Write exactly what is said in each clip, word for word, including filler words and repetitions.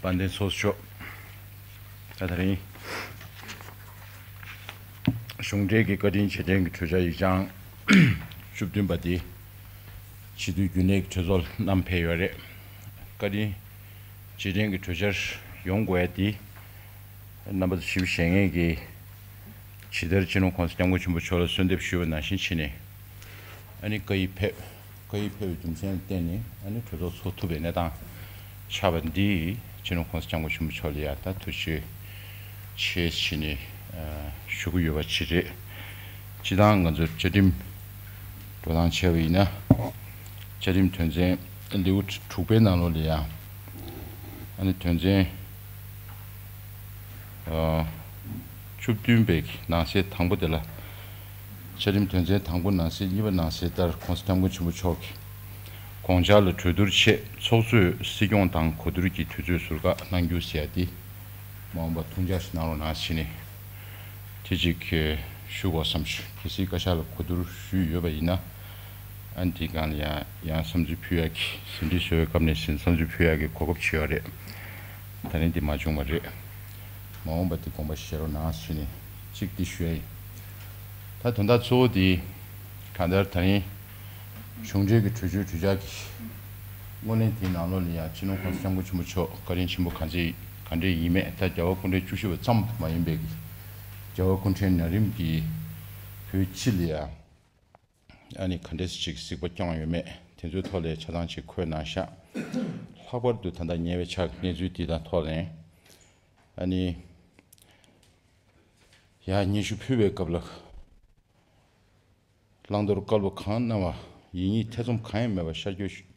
དཔལ་ལྡན་ཚོགས་གཙོ། ད་དེ་རིང་གཞུང་འབྲེལ་གྱི་བཀའ་དྲིན་རྗེས་དྲན་གྱི་གྲོས་འཆར་ཡིག་ཆ་བཅུ་བདུན་པ་འདི་སྤྱི་འཐུས་རྒྱུན་ལས་ཀྱི་གྲོས་ཚོགས་ལ་བསྣམས་ཕེབས་ཡོད་རེད། བཀའ་དྲིན་རྗེས་དྲན་གྱི་གྲོས་འཆར་ཡོང་དགོས་ཡ་འདི་རྣམ་པ་ཚོ་ཞིབ་ཞལ་ངེས་ཀྱི་ཇི་ལྟར་སྤྱི་ནོར་༸གོང་ས་༸སྐྱབས་མགོན་ཆེན་པོ་མཆོག་ལ་གསོལ་འདེབས་ཞུས་པ་ནང་བཞིན་བྱས་ནས་ཨ་ནི་བཀའ་ཡིག་ཕེབས། བཀའ་ཡིག་ཕེབས་པའི་རྒྱུ་མཚན་ལ་བརྟེན་ནས་ཨ་ནི་གྲོས་ཚོགས་ཚོགས་ཐུབ་པའི་གནས་སྟངས་ཆགས་པ་འདི་སྤྱི་ནོར་༸གོང་ས་༸སྐྱབས་མགོན་ཆེན་པོ་མཆོག་ལ་ཡང་ད་ཐུགས་རྗེ་ཆེ་ཞུས་ནས་ཞུ་གི་ཡོད་པ་ཅིག་རེད། སྤྱིར་བཏང་ང་ཚོར་བཅའ་ཁྲིམས་འགྲོ་སྟངས་བྱས་པ་ཡིན་ན། བཅའ་ཁྲིམས་དོན་ཚན་ལེའུ་དྲུག་པའི་ནང་ལོགས་ལ་ཡང་ཨ་ནི་དོན་ཚན་བཅུ་བདུན་པའི་ནང་གསེས་དང་པོ་དེ་ལ། བཅའ་ཁྲིམས་དོན་ཚན་དང་པོ་ནང་གསེས་གཉིས་པ་ནང་གསེས་ལྟར་༸གོང་ས་༸སྐྱབས་མགོན་ཆེན་པོ་མཆོག་གིས་དགོངས་འཆར་ལ་གྲོས་བསྡུར་ཆེད་ཚོགས་གཙོས་སྲིད་སྐྱོང་དང་གོ་བསྡུར་གྱི་དུས་ཚོད་ཟུར་བཀག་གནང་རྒྱུ་ཟེར་ཡ་འདི་མ་འོངས་པ་ཐུགས་འཇགས་ཤིག་གནང་རོགས་གནང་ཞེས་ནས་དེ་ཅིག་ཞུ་དགོས་བསམ་ཞུ། གལ་སྲིད་བཀའ་ཤག་ལ་གོ་བསྡུར་ཞུས་ཡོད་པ་ཡིན་ན་ཨ་ནི་དེའི་སྒང་ལ་ཡང་ཡང་བསམ་ཚུལ་ཕུལ་ཡ་གི་ཟིན་བྲིས་བཟོ་བའི་སྐབས་ནས་ཟིན་བསམ་ཚུལ་ཕུལ་ཡ་གི་གོ་སྐབས་ཅིག་ཡོད་རེད། ད་རིང་འདི་མ་བྱུང་བ་རེད། མ་འོངས་པ་འདི་དགོངས་པ་བཞེས་རོགས་གནང་ཞུས་ནས་གཅིག་འདི་ཞུ་ཡ་ཡིན། ད་དོན་དག་གཙོ་བོ་འདི་གང་ལྟར་ད་རིང་གཞུང་འབྲེལ་གྱི་གྲོས་ཆོད་གྲོས་འཆར་གྱི་སྔོན་གླེང་དེའི་ནང་ལོགས་ལ་ཡང་སྤྱི་ནོར་༸གོང་ས་༸སྐྱབས་མགོན་ཆེན་པོ་མཆོག་བཀའ་དྲིན་ཆེན་པོ་གང་ཅི་གང་འདྲས་ཡིན་མེད། ད་རྒྱལ་བ་སྐུ་ཕྲེང་བཅུ་བཞི་པ་ཙམ་མ་ཡིན་པའི་གི་རྒྱལ་བ་སྐུ་ཕྲེང་ན་རིམ་གྱི་བོད་སྤྱི་ལ་ཡང་ཨ་ནི་ག་འདྲས་ཅིག་གཟིགས་པ་བསྐྱངས་ཡོད་མེད་དེ་ཚོའི་ཐོག་ལ་ཆ་ཚང་ཅིག་འཁོད་གནང་ཤག་ལྷག་པར་དུ་ད་ལྟ་ཉེ་བའི་ཆར་གནས་ཚུལ་འདི་དང་ཐོག་ནས་ཨ་ནི་ཡར་སྙན་ཞུ་ཕུལ་བའི་སྐབས་ལ། བླང་དོར་བཀལ་པ་གང་གནང་བ། ཡིད་གཉིས་ཐེ་ཚོམ་གང་ཡང་མེད་པར་ཤར་བསྐྱོད་ཞུ་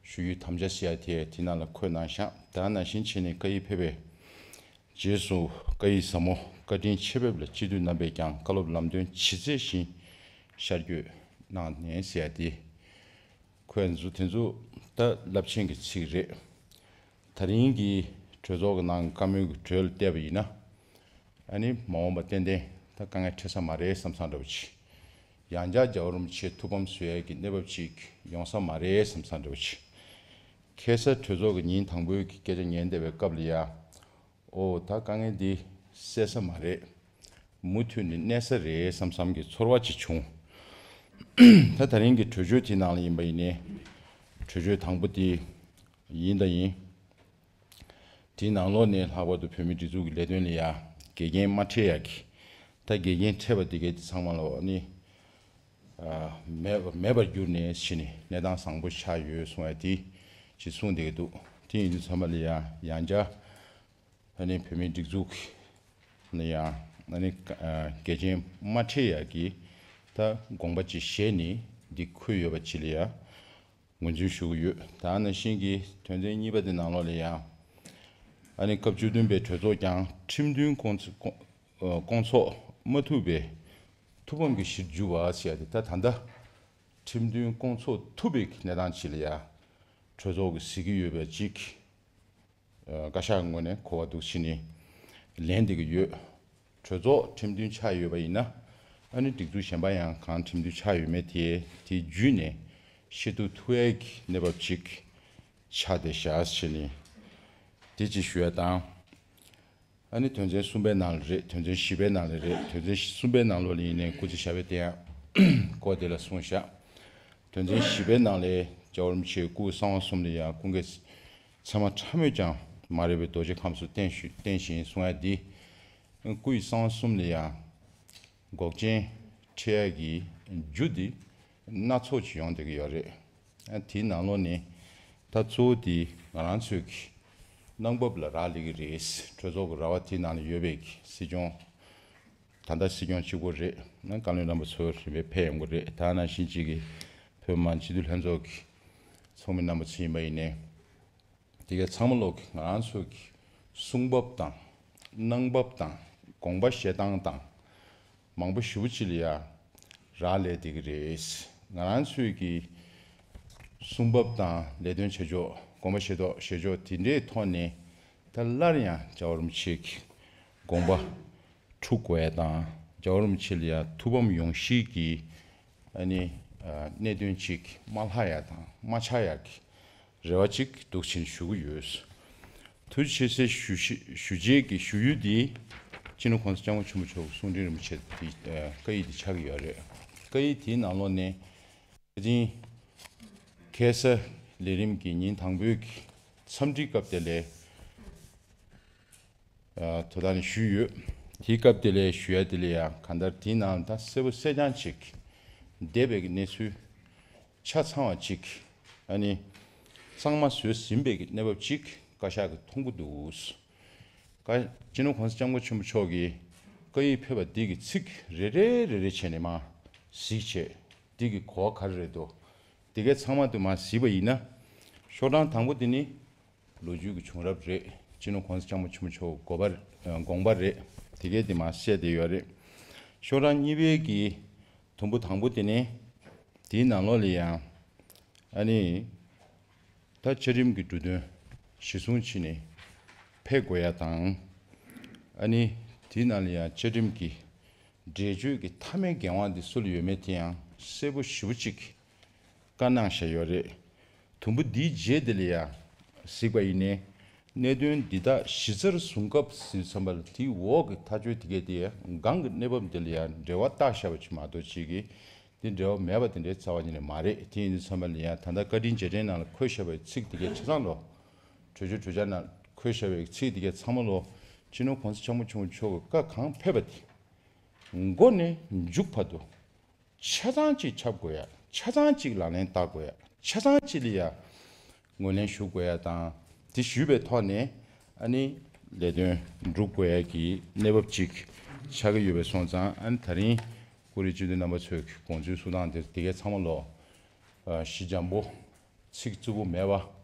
ཞུ་རྒྱུའི་དམ་བཅའ་ཟེར་ཡ་དེ་དེ་ནང་ལ་འཁོད་གནང་ཤག་ད་ནང་བཞིན་བྱས་ནས་བཀའ་ཡིག་ཕེབས་པའི་རྗེས་སུ་བཀའ་ཡིག་ཟབ་མོ་བཀའ་དྲིན་ཆེ་ཕེབས་ལ་སྤྱི་འཐུས་རྣམ་པས་ཀྱང་བཀའ་སློབ་ལམ་སྟོན་ཇི་མཛད་བཞིན་ཤར་བསྐྱོད་གནང་ནས་ཟེར་ཡ་དེ་འཁོད་འདུག་དེ་ཚོ་ད་རླབས་ཆེན་གྱི་ཚིག་རེད། ད་རིང་གི་གྲོས་ཚོགས་ཀྱི་ནང་བཀའ་མོལ་གྱི་གྲོས་ལ་བལྟས་པ་ཡིན་ན། ཨ་ནི་མ་འོངས་པ་ཏན་ཏན་ད་དཀའ་ངལ་འཕྲད་ས་མ་རེད་བསམ་བསམ་འདྲ་པོ་ཅིག་ཡང་བསྐྱར་རྒྱལ་བ་རིན་པོ་ཆེ་ཐུགས་ཕམ་བཟོ་ཡས་ཀྱི་གནས་བབ་ཅིག་ཡོང་ས་མ་རེད་བསམ་བསམ་འདྲ་པོ་ཅིག་ཁ་སང་གྲོས་ཚོགས་ཀྱི་ཉིན་དང་པོའི་གི་སྐད་ཆ་ཉན་བསྡད་པའི་སྐབས་ལ་ཡ། ཨོ་ད་དཀའ་ངལ་འདི་སེལ་ས་མ་རེད། མུ་མཐུད་ནས་གནས་ས་རེད་བསམ་བསམ་གྱི་ཚོར་བ་ཅིག་བྱུང་། ད་ད་རིང་གི་གྲོས་ཆོད་དེའི་ནང་ལ་ཡིན་པ་ཡིན་ནའི། གྲོས་ཆོད་དང་པོ་དེ་ཡིན་དང་ཡིན། དེའི་ནང་ལོགས་ནས་ལྷག་པར་དུ་བོད་མིའི་སྒྲིག་འཛུགས་ཀྱི་ལས་དོན་ལ་ཡ་འགལ་རྐྱེན་མ་འཕྲད་ཡག་གི། ད་འགལ་རྐྱེན་འཕྲད་པ་དེ་གའི་དེ་ཚང་མ་ལ་ཨ་ནི། ཨ་མེད་མེད་པར་གྱུར་ནས་ཕྱིན་ནས་གནས་སྟངས་བཟང་པོ་ཆགས་ཡོད་གསུང་ཡ་དེ་ཅིག་གསུངས་བསྡད་ཀྱི་འདུག་དེ་ཡིན་དུས་ཚང་མ་ལ་ཡ་ཡང་བསྐྱར་ཨ་ནི་བོད་མིའི་སྒྲིག་འཛུགས་ལ་ཡ་ཨ་ནི་ཨ་འགལ་རྐྱེན་མ་འཕྲད་ཡག་གི་ད་དགོངས་པ་ཅིག་བཞེས་ནས་འདི་འཁོད་ཡོད་པ་ཅིག་ལ་ཡ། ངོས་འཛིན་ཞུ་གི་ཡོད། ད་ནང་བཞིན་གྱི་དོན་ཚན་གཉིས་པ་དེ་ནང་ལོགས་ལ་ཡང་། ཨ་ནི་སྐབས་བཅུ་བདུན་པའི་གྲོས་ཚོགས་ཀྱང་ཁྲིམས་མཐུན་སྐོང་ཚོགས་སྐོང་ཨ་སྐོང་ཚོགས་མ་ཐུབ་པའི་ཐུགས་ཕམ་གྱི་གཞིར་གྱུར་བ་ཟེར་ཡ་དེ་ད་ད་ལྟ་ཁྲིམས་མཐུན་སྐོང་ཚོགས་ཐུབ་པའི་གནས་སྟངས་ཅིག་ལ་ཡང་གྲོས་ཚོགས་ཀྱིས་གཟིགས་ཀྱི་ཡོད་པ་ཅིག་བཀའ་ཤག་ངོས་ནས་གོ་བ་འདུག་ཕྱིན་ནས་ལན་འདེབས་ཀྱི་ཡོད། གྲོས་ཚོགས་ཁྲིམས་མཐུན་ཆགས་ཡོད་པ་ཡིན་ན་ཨ་ནི་སྒྲིག་འཛུགས་གཞན་པ་ཡང་གང་ཁྲིམས་མཐུན་ཆགས་ཡོད་མེད་དེ་དེ་བརྒྱུད་ནས་ཤེས་རྟོགས་ཐུབ་ཡས་ཀྱི་གནས་བབ་ཅིག་ཆགས་བསྡད་བཞག་ཕྱིན་ནས་དེ་ཅིག་ཞུ་ཡ་དང་། ཨ་ནི་དོན་ཚན་གསུམ་པའི་ནང་ལ་རེད། དོན་ཚན་བཞི་པའི་ནང་ལ་རེད། དོན་ཚན་གསུམ་པའི་ནང་ལོགས་ལ་ཡིན་ནའི་སྐུ་ཚེ་ཞབས་པད་བརྟན་ཡག་སྐོར་དེ་ལ་གསུངས་བཞག་དོན་ཚན་བཞི་པའི་ནང་ལས་རྒྱལ་བ་རིན་པོ་ཆེའི་སྐུ་གསང་བ་གསུམ་ལ་ཡང་སྐུ་འགེལ་ཚད་མ་ཕྲ་མོས་ཀྱང་མ་རེད་པའི་རྡོ་རྗེ་ཁམས་སུ་བརྟན་ཞུ་བརྟན་ཞིང་གསུང་ཡ་འདི། སྐུ་ཡི་གསང་བ་གསུམ་ལ་ཡང་འགོག་རྐྱེན་འཕྲད་ཡ་གི་རྒྱུ་འདི་སྣ་ཚོགས་ཅིག་ཡོང་བསྡད་ཀྱི་ཡོད་རེད། དེའི་ནང་ལོགས་ནས་ད་གཙོ་བོ་དེ་ང་རང་ཚོའི་གི་གནང་བབ་ལ་རག་ལས་ཀྱི་རེད། གྲོས་ཚོགས་ཀྱི་ར་བ་དེའི་ནང་ལ་ཡོད་པའི་གི་སྲིད་སྐྱོང་། ད་ལྟ་སྲིད་སྐྱོང་གཅིག་པོ་རེད། ན་བཀའ་བློན་རྣམ་པ་ཚོ་རིམ་པས་ཕེབས་ཡོང་གི་རེད། ད་ནང་བཞིན་གཅིག་གི་བོད་མི་མང་སྤྱི་འཐུས་ལྷན་ཚོགས་ཀྱི་ཚོགས་མི་རྣམ་པ་ཚོ་ཡིན་པ་ཡིན་ནའི། དེ་གའི་ཚང་མ་ལོག་གི་ང་རང་ཚོའི་གི་གསུང་བབ་དང་གནང་བབ་དང་དགོངས་པ་བཞེས་སྟངས་དང་མང་པོ་ཞེ་པོ་ཅིག་ལ་ཡ་རག་ལས་བསྡད་ཀྱི་རེད། ང་རང་ཚོའི་གི་གསུང་བབ་དང་ལས་དོན་བྱེད་ཕྱོགས་དགོངས་པ་བཞེས་ཐོག་བཞེས་ཕྱོགས་དེ་འདྲའི་ཐོག་ནས་ད་སླར་ཡང་རྒྱལ་བ་རིན་པོ་ཆེ་གི་དགོངས་པ་འཁྲུག་དགོས་ཡ་དང་རྒྱལ་བ་རིན་པོ་ཆེ་ལ་ཡ་ཐུགས་ཕམ་ཡོང་གཞིའི་གི་ཨ་ནི་ཨ་གནད་དོན་ཅིག་མ་ལྷག་ཡ་དང་མ་ཆགས་ཡ་གི་རེ་བ་ཅིག་འདུག་ཕྱིན་ཞུ་གི་ཡོད། ཐུགས་རྗེ་ཆེ་ཟེར་ཞུ་ཞུ་རྒྱུའི་གི་ཞུ་ཡུལ་འདི་སྤྱི་ནོར་གོང་ས་སྐྱབས་མགོན་ཆེན་པོ་མཆོག་གི་གསུང་འཕྲིན་རིན་པོ་ཆེ་འདི་ཨ་བཀའ་ཡིག་འདི་ཆགས་ཀྱི་ཡོད་རེད། བཀའ་ཡིག་དེའི་ནང་ལོགས་ནས་ད་ཐེངས་ཁ་སང་ལས་རིམ་གྱི་ཉིན་དང་པོའི་གི་འཚམས་འདྲི་སྐབས་དེ་ལས་ཨ་དོ་བདག་ནས་ཞུས་ཡོད། དེའི་སྐབས་དེ་ལས་ཞུ་ཡ་དེ་ལ་ཡང་གང་ལྟར་དེའི་ནང་ད་གསལ་པོ་གསལ་རྐྱང་ཅིག་འདས་པའི་གི་གནས་ཚུལ་ཆ་ཚང་བ་ཅིག་ཨ་ནི་གཙང་མ་བཟོས་ཟིན་པའི་གི་གནས་བབ་ཅིག་བཀའ་ཤག་གིས་མཐོང་གི་འདུག་བཀའ་སྤྱི་ནོར་གོང་ས་སྐྱབས་མགོན་ཆེན་པོ་མཆོག་གིས་བཀའ་ཡིག་ཕེབས་པ་འདི་གི་ཚིག་རེ་རེ་རེ་རེ་བྱས་ནས་མར་གཟིགས་བྱས། འདི་གི་གོ་བ་ག་རེ་རེད་འདུག་འདི་གའི་ཚང་མ་དུ་མར་གཟིགས་པ་ཡིན་ན། ཤོག་གྲངས་དང་པོ་འདི་ནི་ལོ་རྒྱུས་ཀྱི་བྱུང་རབས་རེད། སྤྱི་ནོར་གོང་ས་སྐྱབས་མགོན་ཆེན་པོ་མཆོག་དགོངས་པ་དགོངས་པ་རེད། དེ་གས་དེ་མར་གསལ་བསྡད་ཡོད་རེད། ཤོག་གྲངས་གཉིས་པའི་གི་དུམ་བུ་དང་པོ་དེ་ནི་དེའི་ནང་ལོགས་ལ་ཡང་ཨ་ནི་ད་བཅའ་ཁྲིམས་ཀྱི་འབྲུ་དོན་གཞི་བཟུང་བྱས་ནས་ཕེབས་དགོས་ཡ་དང་། ཨ་ནི་དེའི་ནང་ལ་ཡང་བཅའ་ཁྲིམས་ཀྱི་འགྲེལ་བརྗོད་ཀྱི་མཐའ་མའི་འགན་དབང་དེ་སུ་ལ་ཡོད་མེད་དེ་ཡང་གསལ་པོ་ཞེ་པོ་ཅིག་བཀའ་གནང་བཞག་ཡོད་རེད། དུམ་བུ་འདིའི་རྗེས་དེ་ལ་ཡང་གཟིགས་པ་ཡིན་ནའི། གནད་དོན་འདི་དག་གཞི་རྩར་བཟུང་སྐབས་ཟིན་ཙམ་པ་ལ་དེའི་འོག་གི་ཐག་གཅོད་དེ་གས་དེ་སྒང་གི་གནས་བབ་འདི་ལ་ཡང་འབྲེལ་བ་བཏགས་བཞག་པ་ཅིག་མ་གཏོགས་ཅིག་གིས་འདི་འབྲེལ་བ་མེད་པ་དེ་འདྲའི་རྩ་བ་ཉིད་ནས་མ་རེད། དེ་ཡིན་དུས་ཙམ་པ་ལ་ཡང་ད་ལྟ་བཀའ་དྲིན་རྗེས་དྲན་ནང་ལ་འཁོད་བཞག་པའི་ཚིག་དེ་གས་ཆ་ཚང་ལོ། གྲོས་ཆོད་གྲོས་འཆར་ནང་འཁོད་བཞག་པའི་ཚིག་དེ་གས་ཚང་མ་ལོ། སྤྱི་ནོར་གོང་ས་སྐྱབས་མགོན་ཆེན་པོ་མཆོག་གི་བཀའ་གང་ཕེབས་པ་དེ་མགོ་ནས་མཇུག་བར་དུ་ཆ་ཚང་གཅིག་ཁྱབ་དགོས་ཡ། ཆ་ཚང་གཅིག་ལག་ལེན་བསྟར་དགོས་ཡ། ཆ་ཚང་གཅིག་ལ་ཡ་ངོས་ལེན་ཞུ་དགོས་ཡ་དང་། དེ་ཞུས་པའི་ཐོག་ནས་ཨ་ནི་ལས་དོན་སྒྲུབ་དགོས་ཡ་གི་གནས་བབ་ཅིག་ཆགས་ཀྱི་ཡོད་པའི་སོང་ཙང་། ཨ་ནི་ད་རིང་ཀུ་རེ་སྤྱི་འཐུས་རྣམ་པ་ཚོས་དགོངས་ཚུལ་གསུང་སྟངས་དེ་དེ་གས་ཚང་མ་ལོ། ཨ་ཞི་འཇམ་པོ། ཚིག་རྩུབ་པོ་མེད་པ།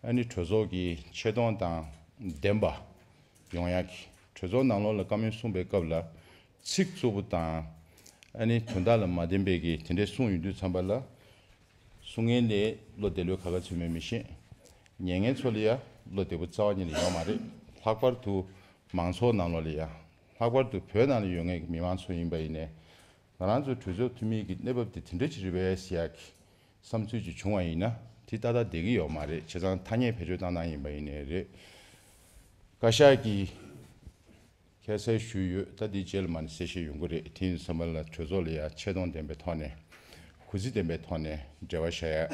ཨ་ནི་གྲོས་ཚོགས་ཀྱི་ཆེ་མཐོང་དང་ལྡན་པ་ཡོང་ཡག་གི། གྲོས་ཚོགས་ནང་ལོགས་ལ་བཀའ་མོལ་གསུངས་པའི་སྐབས་ལ་ཚིག་རྩུབ་པོ་དང་། ཨ་ནི་དོན་དག་ལ་མ་ལྡན་པའི་གི་དེ་འདྲའི་གསུང་ཡོང་དུས་ཙམ་པ་ལ། གསུང་མཁན་ལ་བློ་བདེ་ལོས་ཁ་ཁ་ཚུད་མེད་མི་ཤེས། ཉན་མཁན་ཚོ་ལ་ཡ་བློ་བདེ་པོ་རྩ་བ་ཉིད་ནས་ཡོད་མ་རེད། ལྷག་པར་དུ་མང་ཚོགས་ནང་ལོགས་ལ་ཡ། ལྷག་པར་དུ་བོད་ནང་ལ་ཡོད་མཁན་གྱི་མི་མང་ཚོ་ཡིན་པ་ཡིན་ནའི། ང་རང་ཚོའི་གྲོས་ཚོགས་འཐུས་མི་གི་གནས་བབ་དེ་དེ་འདྲ་ཅིག་རེད་པས་ཟེར་ཡག་གི་བསམ་ཚུལ་ཅིག་བྱུང་བ་ཡིན་ན། དེ་ཏག་ཏག་བསྡད་ཀྱི་ཡོད་མ་རེད། བྱས་ཙང་ཐ་སྙད་བེད་སྤྱོད་བཏང་སྟངས་ཡིན་པ་ཡིན་ནའི་རེད། བཀའ་ཤག་གིས་ཁ་གསལ་ཞུས་ཡོད། ད་འདིའི་རྗེས་ལ་མར་ནས་གསལ་བཤད་ཡོང་གི་རེད། དེ་ཡིན་དུས་ཙམ་པ་ལ་གྲོས་ཚོགས་ལ་ཡ་ཆེ་མཐོང་ལྡན་པའི་ཐོག་ནས། གུས་བརྩི་ལྡན་པའི་ཐོག་ནས་འབྲེལ་བ་བྱ་ཡ་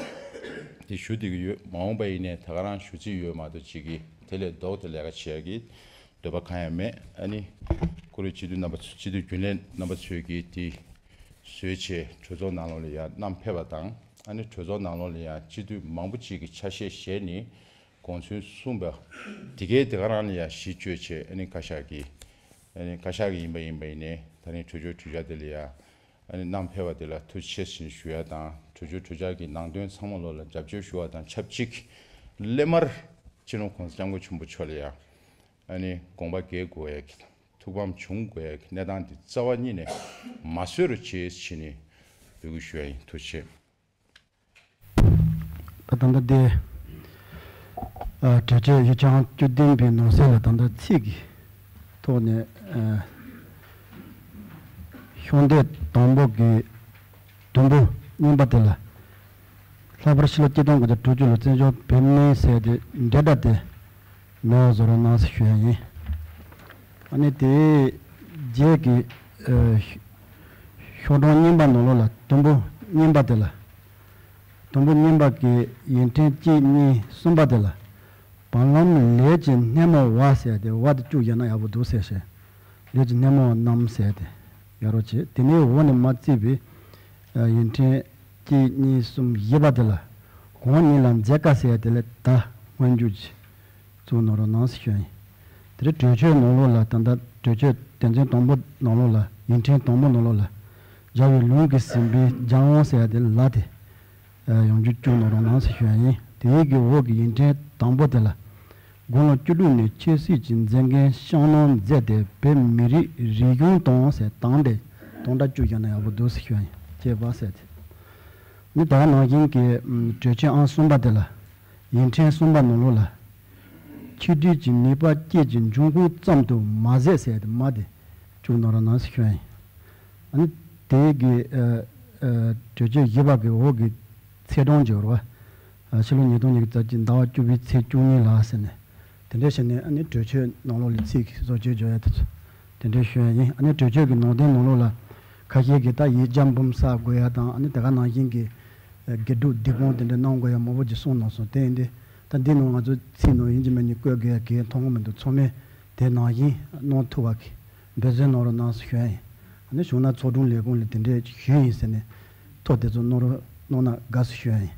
དེ་ཞུ་བསྡད་ཀྱི་ཡོད། མ་འོངས་པ་ཡིན་ནའི་ད་ག་རང་ཞུ་རྩིས་ཡོད་མ་གཏོགས་ཅིག་གིས་དེ་ལས་ལྡོག་སྟེ་ལས་ཀ་བྱེད་ཡ་གི་འདོད་པ་གང་ཡང་མེད། ཨ་ནི་ཀུ་རེ་སྤྱི་འཐུས་རྣམ་པ་ཚོ། སྤྱི་འཐུས་རྒྱུན་ལས་རྣམ་པ་ཚོས་ཀྱིས་དེ་བཟོས་བྱས་གྲོས་ཚོགས་ནང་ལོགས་ལ་ཡ་བསྣམས་ཕེབས་པ་དང་། ཨ་ནི་གྲོས་ཚོགས་ནང་ལོགས་ལ་ཡ་སྤྱི་འཐུས་མང་པོ་ཅིག་གིས་ཆ་ཤས་བཞེས་ནས་དགོངས་ཚུལ་གསུངས་པ་དེ་གའི་དེ་ག་རང་ལ་ཡ་གཞི་བཅོལ་བྱས། ཨ་ནི་བཀའ་ཤག་གིས། ཨ་ནི་བཀའ་ཤག་གིས་ཡིན་པ་ཡིན་པ་ཡིན་ནའི་ད་རིང་གྲོས་ཆོད་གྲོས་འཆར་དེ་ལ་ཡ། ཨ་ནི་བསྣམས་ཕེབས་པ་དེ་ལ་ཐུགས་རྗེ་ཆེ་ཞུ་ཡ་དང་། གྲོས་ཆོད་གྲོས་འཆར་གྱི་ནང་དོན་ཚང་མ་ལོགས་ལ་རྒྱབ་སྐྱོར་ཞུ་བ་དང་ཆབས་ཅིག་སླད་མར་སྤྱི་ནོར་གོང་ས་སྐྱབས་མགོན་ཆེན་པོ་མཆོག་ལ་ཡང་ཨ་ནི་དགོངས་པ་འགལ་དགོས་ཡ་གི་དང་། ཐུགས་ཕམ་བྱུང་དགོས་ཡ་གི་གནས་སྟངས་འདི་རྩ་བ་ཉིད་ནས་མ་བཟོས་རོགས་བྱེད་ཅེས་ནི་འབོད་སྐུལ་ཞུ་ཡ་ཡིན། ཐུགས་རྗེ་ཆེ། ད་ད་ལྟ་དེ། ཨ་གྲོས་ཆོད་གཞི་རྐྱང་བཅུ་བདུན་པའི་ནང་གསེས་ལ་ད་ལྟ་ཚིག་གི་ཐོག་ནས། ཨ་ཤོག་ལྡེབ་དང་པོ་གི་དུམ་བུ་གཉིས་པ་དེ་ལ། ལྷག་པར་ཕྱི་ལོ་ཆིག་སྟོང་དགུ་བརྒྱ་དྲུག་ཅུ་ལོར་བཙན་བྱོལ་བོད་མིའི་ཟེར་དེ་འབྲེལ་སྒྲ་དེ་མེད་པ་བཟོ་རོགས་གནང་ཟེར་ཞུ་ཡ་ཡིན། ཨ་ནི་དེའི་རྗེས་ཀྱི་ཨ་ཤོག་གྲངས་གཉིས་པ་ནང་ལོགས་ལ་དུམ་བུ་གཉིས་པ་དེ་ལ། དུམ་བུ་གཉིས་པ་གི་ཡིག་ཕྲེང་གཅིག་གཉིས་གསུམ་པ་དེ་ལ། བར་ལམ་ལས་ཀྱི་སྣེ་མོ་བ་ཟེར་ཏེ། བ་དེ་བཅུག་བཞག་ན་ཡག་པོ་འདུག་ཟེར་བཤད། ལས་ཀྱི་སྣེ་མོ་བ་རྣམས་ཟེར་ཏེ་ཡག་རོགས་བྱེད། དེ་ནས་འོག་ནས་མར་བརྩིས་པའི་ཡིག་ཕྲེང་གཅིག་གཉིས་གསུམ་བཞི་པ་དེ་ལ། གོང་གཉིས་ལ་མཛད་དཀའ་ཟེར་དེ་ལས་ད་སྔོན་འཇུག་གི་བཙུགས་གནང་རོགས་གནང་ཟེར་ཞུ་ཡ་ཡིན། དེ་རིང་གྲོས་ཆོད་ནང་ལོགས་ལ། ད་ལྟ་གྲོས་ཆོད་དོན་ཚན་དང་པོ་ནང་ལོགས་ལ། ཡིག་ཕྲེང་དང་པོ་ནང་ལོགས་ལ། སྦྱར་བའི་ལུང་གིས་ཟིན་པའི་སྦྱར་དབང་ཟེར་ཡ་དེ་ལ་དེ་ཡང་འཇུག་བཅུག་གནང་རོགས་གནང་ཟེར་ཞུ་ཡ་ཡིན། དེའི་གི་འོག་གི་ཡིག་ཕྲེང་དང་པོ་དེ་ལ། དགུང་ལོ་བཅུ་དྲུག་ནས་ཆོས་སྲིད་ཀྱི་མཛད་འགན་བསྐྱངས་གནང་མཛད་དེ། བོད་མི་རིགས་རིག་གཞུང་དང་ཟེར་དང་པོ་དེ་དང་སྒྲ་བཅུག་བཞག་ན་ཡག་པོ་འདུག་ཟེར་ཞུ་ཡ་ཡིན། ཅེས་པ་ཟེར་ཏེ། ནི་ད་ག་ནང་བཞིན་གྱི་ཨམ་གྲོས་ཆོད་ཨང་གསུམ་པ་དེ་ལ། ཡིག་ཕྲེང་གསུམ་པ་ནང་ལོགས་ལ། ཆིག་སྒྲིལ་གྱི་ནུས་པ་སྐྱེས་ཀྱི་འབྱུང་ཁུངས་ཙམ་དུ་མ་ཟད་ཟེར་ཏེ་མ་དེ་བཅུག་གནང་རོགས་གནང་ཟེར་ཞུ་ཡ་ཡིན། ཨ་ནི་དེ་གི་ཨ་ཨ་གྲོས་ཆོད་བཞི་པ་གི་འོག་གི་ཚེས་གྲངས་ཀྱི་རེད་བ། ཕྱི་ལོ་ཉིས་སྟོང་ཉི་ཤུ་རྩ་གཅིག་ཟླ་བ་བཅུ་པའི་ཚེས་བཅུ་གཉིས་ལ་ཟེར་ནས། དེ་འདྲ་བྱས་ནས་ཨ་ནི་གྲོས་ཆོད་ནང་ལོགས་ལ་ཚིག་གི་བཟོ་བཅོས་བརྗོད་ཡ་དེ་ཚོ་དེ་འདྲ་ཞུ་ཡ་ཡིན། ཨ་ནི་གྲོས་ཆོད་ཀྱི་ནང་དོན་ནང་ལོགས་ལ་ཁ་ཤས་ཀྱིས་ད་ཡིག་འཇམ་འབུམ་གསག་དགོས་ཡ་དང་། ཨ་ནི་དེ་ག་ནང་བཞིན་གྱི་དགེ་སྒྲུབ་སྡིག་སྤོང་དེ་འདྲ་གནང་དགོས་ཡ་མང་པོ་ཅིག་གསུངས་གནང་སོང་། དེ་ཡིན་དུས་ད་འདི་ནང་ང་ཚོ་ཚིག་ནང་ཡིན་གཅིག་མིན་གཅིག་བཀོད་དགོས་ཡ་གང་ཡང་མཐོང་གི་མི་འདུག་ཚང་མས་དེ་ནང་བཞིན་གནང་ཐུབ་པ་གི་འབད་བརྩོན་གནང་རོགས་གནང་ཟེར་ཞུ་ཡ་ཡིན། ཨ་ནི་བྱུང་ན་ཚོགས་དྲུང་ལས་ཁུངས་ལ་དེ་འདྲ་ཞུས་ཡིན་ཟེར་ནས་ཐོ་དེ་ཚོ་གནང་རོགས་གནང་ན་དགའ་ཟེར་ཞུ་ཡ་ཡིན།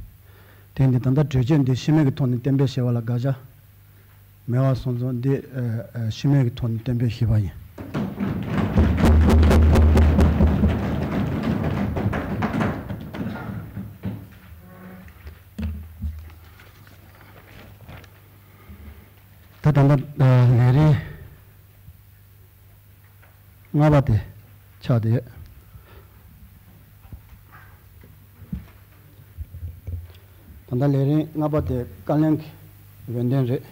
དེ་ཡིན་དུས་ད་ལྟ་གྲོས་ཆོད་འདི་ཤི་རྨས་ཀྱི་ཐོག་ནས་གཏན་འབེབས་བྱས་པ་ལ་དགག་བྱ་མེད་པ་སོང་ཙང་འདི་ཨ་ཨ་ཤི་རྨས་ཀྱི་ཐོག་ནས་གཏན་འབེབས་ཞུས་པ་ཡིན། ད་ད་ལྟ་ཨ་ལས་རིམ་ལྔ་པ་དེ་ཆགས་བསྡད་ཡོད། ད་ལྟ་ལས་རིམ་ལྔ་པ་དེ་བཀའ་བློན་གྱི་འོས་འདེམས་རེད།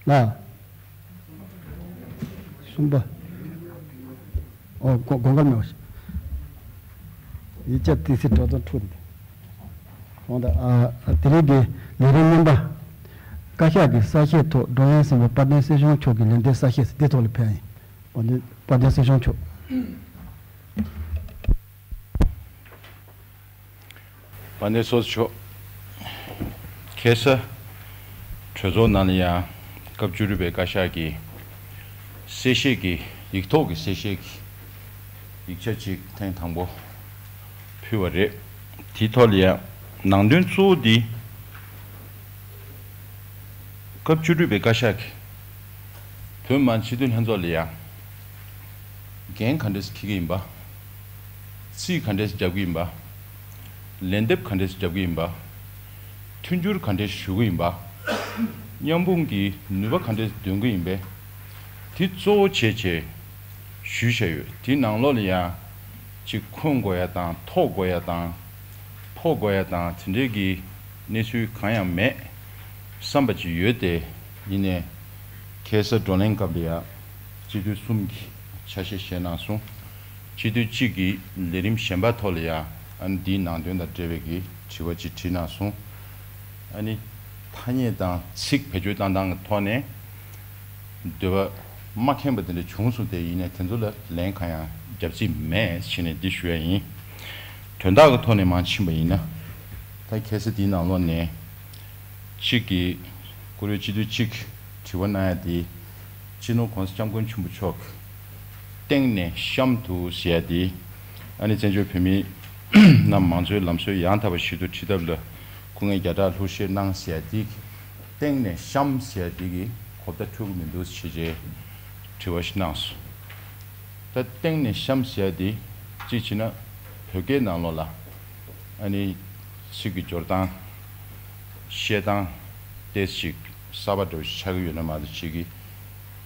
ལ། གསུམ་པ། ཨོ་དགོངས་དགོངས་ཀ་མེད་པ་ཞིག་ཡིག་ཆ་ཏི་སི་དྲ་ཐོག་འཁྲུག་འདུག་འོང་ད། ཨ་དེ་རིང་གི་ལས་རིམ་རྣམ་པ། བཀའ་ཤག་གི་གསལ་བཤད་ཐོག་ཀྲོང་ཡན་སེམས་དཔའ་དཔལ་ལྡན་སྲིད་སྐྱོང་མཆོག་གི་ལན་འདེབས་གསལ་བཤད་ཟེར་དེ་ཐོག་ལ་ཕེབས་ཡིན། དཔལ་ལྡན་དཔལ་ལྡན་སྲིད་སྐྱོང་མཆོག་དཔལ་ལྡན་ཚོགས་གཙོ་མཆོག་ཁ་སང་གྲོས་ཚོགས་ནང་ལ་ཡང་སྐབས་བཅུ་དྲུག་པའི་བཀའ་ཤག་གི་གསལ་བཤད་ཀྱི་ཡིག་ཐོག་གི་གསལ་བཤད་ཀྱི་ཡིག་ཆ་ཅིག་ཐེངས་དང་པོ་ཕུལ་བ་རེད། དེའི་ཐོག་ལ་ཡང་ནང་དོན་གཙོ་བོ་འདི། སྐབས་བཅུ་དྲུག་པའི་བཀའ་ཤག་གིས་བོད་མི་མང་སྤྱི་འཐུས་ལྷན་ཚོགས་ལ་ཡང་འགན་ག་འདྲས་འཁྱེར་གྱི་ཡིན་པ། རྩིས་ག་འདྲས་རྒྱབ་ཀྱི་ཡིན་པ། ལན་འདེབས་ག་འདྲས་རྒྱབ་ཀྱི་ཡིན་པ། མཐུན་འགྱུར་ག་འདྲས་ཞུ་གི་ཡིན་པ། མཉམ་སྤུངས་ཀྱི་ནུས་པ་ག་འདྲས་འདོན་གྱི་ཡིན་པས། དེ་གཙོ་བོ་བྱས་བྱས་ཞུས་བཞག་ཡོད། དེའི་ནང་ལོགས་ལ་ཡང་ཅིག་འཁོན་དགོས་ཡ་དང་ཐོག་དགོས་ཡ་དང་ཕོག་དགོས་ཡ་དང་དེ་འདྲས་ཀྱི་གནས་ཚུལ་གང་ཡང་མེད་བསམ་པ་ཅིག་ཡོད་དེ། ཡིན་ནའི་ཁ་སང་བགྲོ་གླེང་སྐབས་ལ་ཡང་སྤྱི་འཐུས་གསུམ་གྱིས་ཆ་ཤས་བཞེས་གནང་སོང་། སྤྱི་འཐུས་གཅིག་གིས་ལས་རིམ་གཞན་པ་ཐོག་ལ་ཡང་ཨ་ནི་འདིའི་ནང་དོན་དང་འབྲེལ་བའི་གི་དྲི་བ་ཅིག་དྲིས་གནང་སོང་། ཨ་ནི་ཐ་སྙད་དང་ཚིག་བེད་སྤྱོད་བཏང་སྟངས་ཀྱི་ཐོག་ནས་འདོད་པ་མ་ཁེངས་པ་དེ་འདྲ་བྱུང་སོང་། དེ་ཡིན་ནའི་དེ་ཚོ་ལ་ལན་གང་ཡང་རྒྱབ་རྩིས་མེད་བྱས་ནས་འདི་ཞུ་ཡ་ཡིན། དོན་དག་གི་ཐོག་ནས་མར་ཕྱིན་པ་ཡིན་ན། ད་ཁ་སང་འདིའི་ནང་ལོགས་ནས་གཅིག་གིས་བཀུར་འོས་སྤྱི་འཐུས་གཅིག་དྲི་བ་གནང་ཡ་དེ། སྤྱི་ནོར་༸གོང་ས་༸སྐྱབས་མགོན་ཆེན་པོ་མཆོག་གིས་སྟེང་ནས་གཤམ་དུ་ཟེར་ཡ་དེ། ཨ་ནི་བཙན་བྱོལ་བོད་མི་རྣམས་མང་གཙོའི་ལམ་སྲོལ་ཡང་དག་པ་ཞིག་ཏུ་ཁྲིད་ཐབས་ལ་སྐུ་ངལ་བརྒྱ་ཕྲག་ལྷུར་བཞེས་གནང་ཟེར་ཡ་དེ། སྟེང་ནས་གཤམ་ཟེར་ཡ་དེ་གི་གོ་བརྡ་འཕྲོད་ཀྱི་མི་འདུག་ཞེས་བྱས་དྲི་བ་ཞིག་གནང་སོང་། ད་སྟེང་ནས་གཤམ་ཟེར་ཡ་དེ་གཅིག་བྱས་ན་བོད་སྐད་ནང་ལོགས་ལ་ཨ་ནི་ཚིག་གི་སྦྱོར་སྟངས། བཤད་སྟངས་ཏོག་ཙམ་ཞིག་གསར་པ་འདྲ་བོ་ཞིག་ཆགས་ཀྱི་ཡོད་ན་མ་གཏོགས་ཅིག་གི།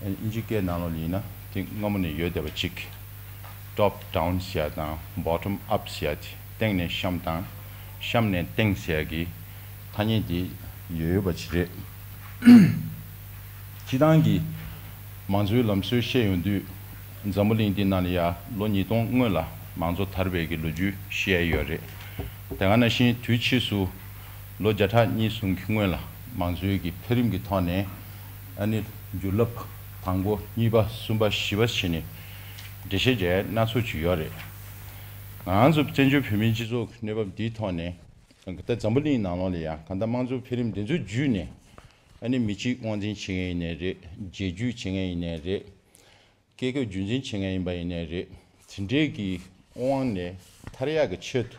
ཨ་ནི་དབྱིན་ཇི་སྐད་ནང་ལོགས་ལ་ཡིན་ན་དེ་སྔ་མོ་ནས་ཡོད་བསྡད་པ་ཅིག་ཊོབ་ཌའོན་ཟེར་ཡ་དང་བྷོ་ཊམ་ཨབ་ཟེར་ཡ་དེ། སྟེང་ནས་གཤམ་དང་གཤམ་ནས་སྟེང་ཟེར་ཡ་གི་ཐ་སྙད་དེ་ཡོད་ཡོད་པ་ཅིག་རེད། སྤྱིར་བཏང་གི་མང་གཙོའི་ལམ་སྲོལ་བཤད་ཡོང་དུས། འཛམ་བུ་གླིང་འདི་ནང་ལ་ཡ་ལོ་ཉིས་སྟོང་སྔོན་ལ་མང་གཙོ་དར་བའི་གི་ལོ་རྒྱུས་བཤད་ཡ་ཡོད་རེད། དེ་ག་ནང་བཞིན་དུས་ཕྱིས་སུ་ལོ་བརྒྱ་ཕྲག་གཉིས་གསུམ་གྱི་སྔོན་ལ་མང་གཙོའི་གི་འཕེལ་རིམ་གྱི་ཐོག་ནས་ཨ་ནི་རྒྱུ་རླབས་དང་པོ་གཉིས་པ་གསུམ་པ་བཞི་པ་བྱས་ནས་འགྲེལ་བཤད་བྱས་སྣ་ཚོགས་ཅིག་ཡོད་རེད། ང་ཚོ་བཙན་བྱོལ་བོད་མིའི་སྤྱི་ཚོགས་ཀྱི་གནས་བབ་འདིའི་ཐོག་ནས། ད་འཛམ་བུ་གླིང་ནང་ལོགས་ལ་ཡང་གང་ལྟར་དམངས་གཙོའི་འཕེལ་རིམ་འདི་ཚོ་བརྒྱུད་ནས་ཨ་ནི་མི་གཅིག་དབང་འཛིན་བྱེད་མཁན་ཡིན་ནའི་རེད། རྒྱལ་བརྒྱུད་བྱེད་མཁན་ཡིན་ནའི་རེད། རྒྱལ་ཁབ་རྒྱུན་འཛིན་བྱེད་མཁན་ཡིན་པ་ཡིན་ནའི་རེད། དེ་འདྲའི་གི་དབང་ནས་ཐར་ཡག་གི་ཆེད་དུ་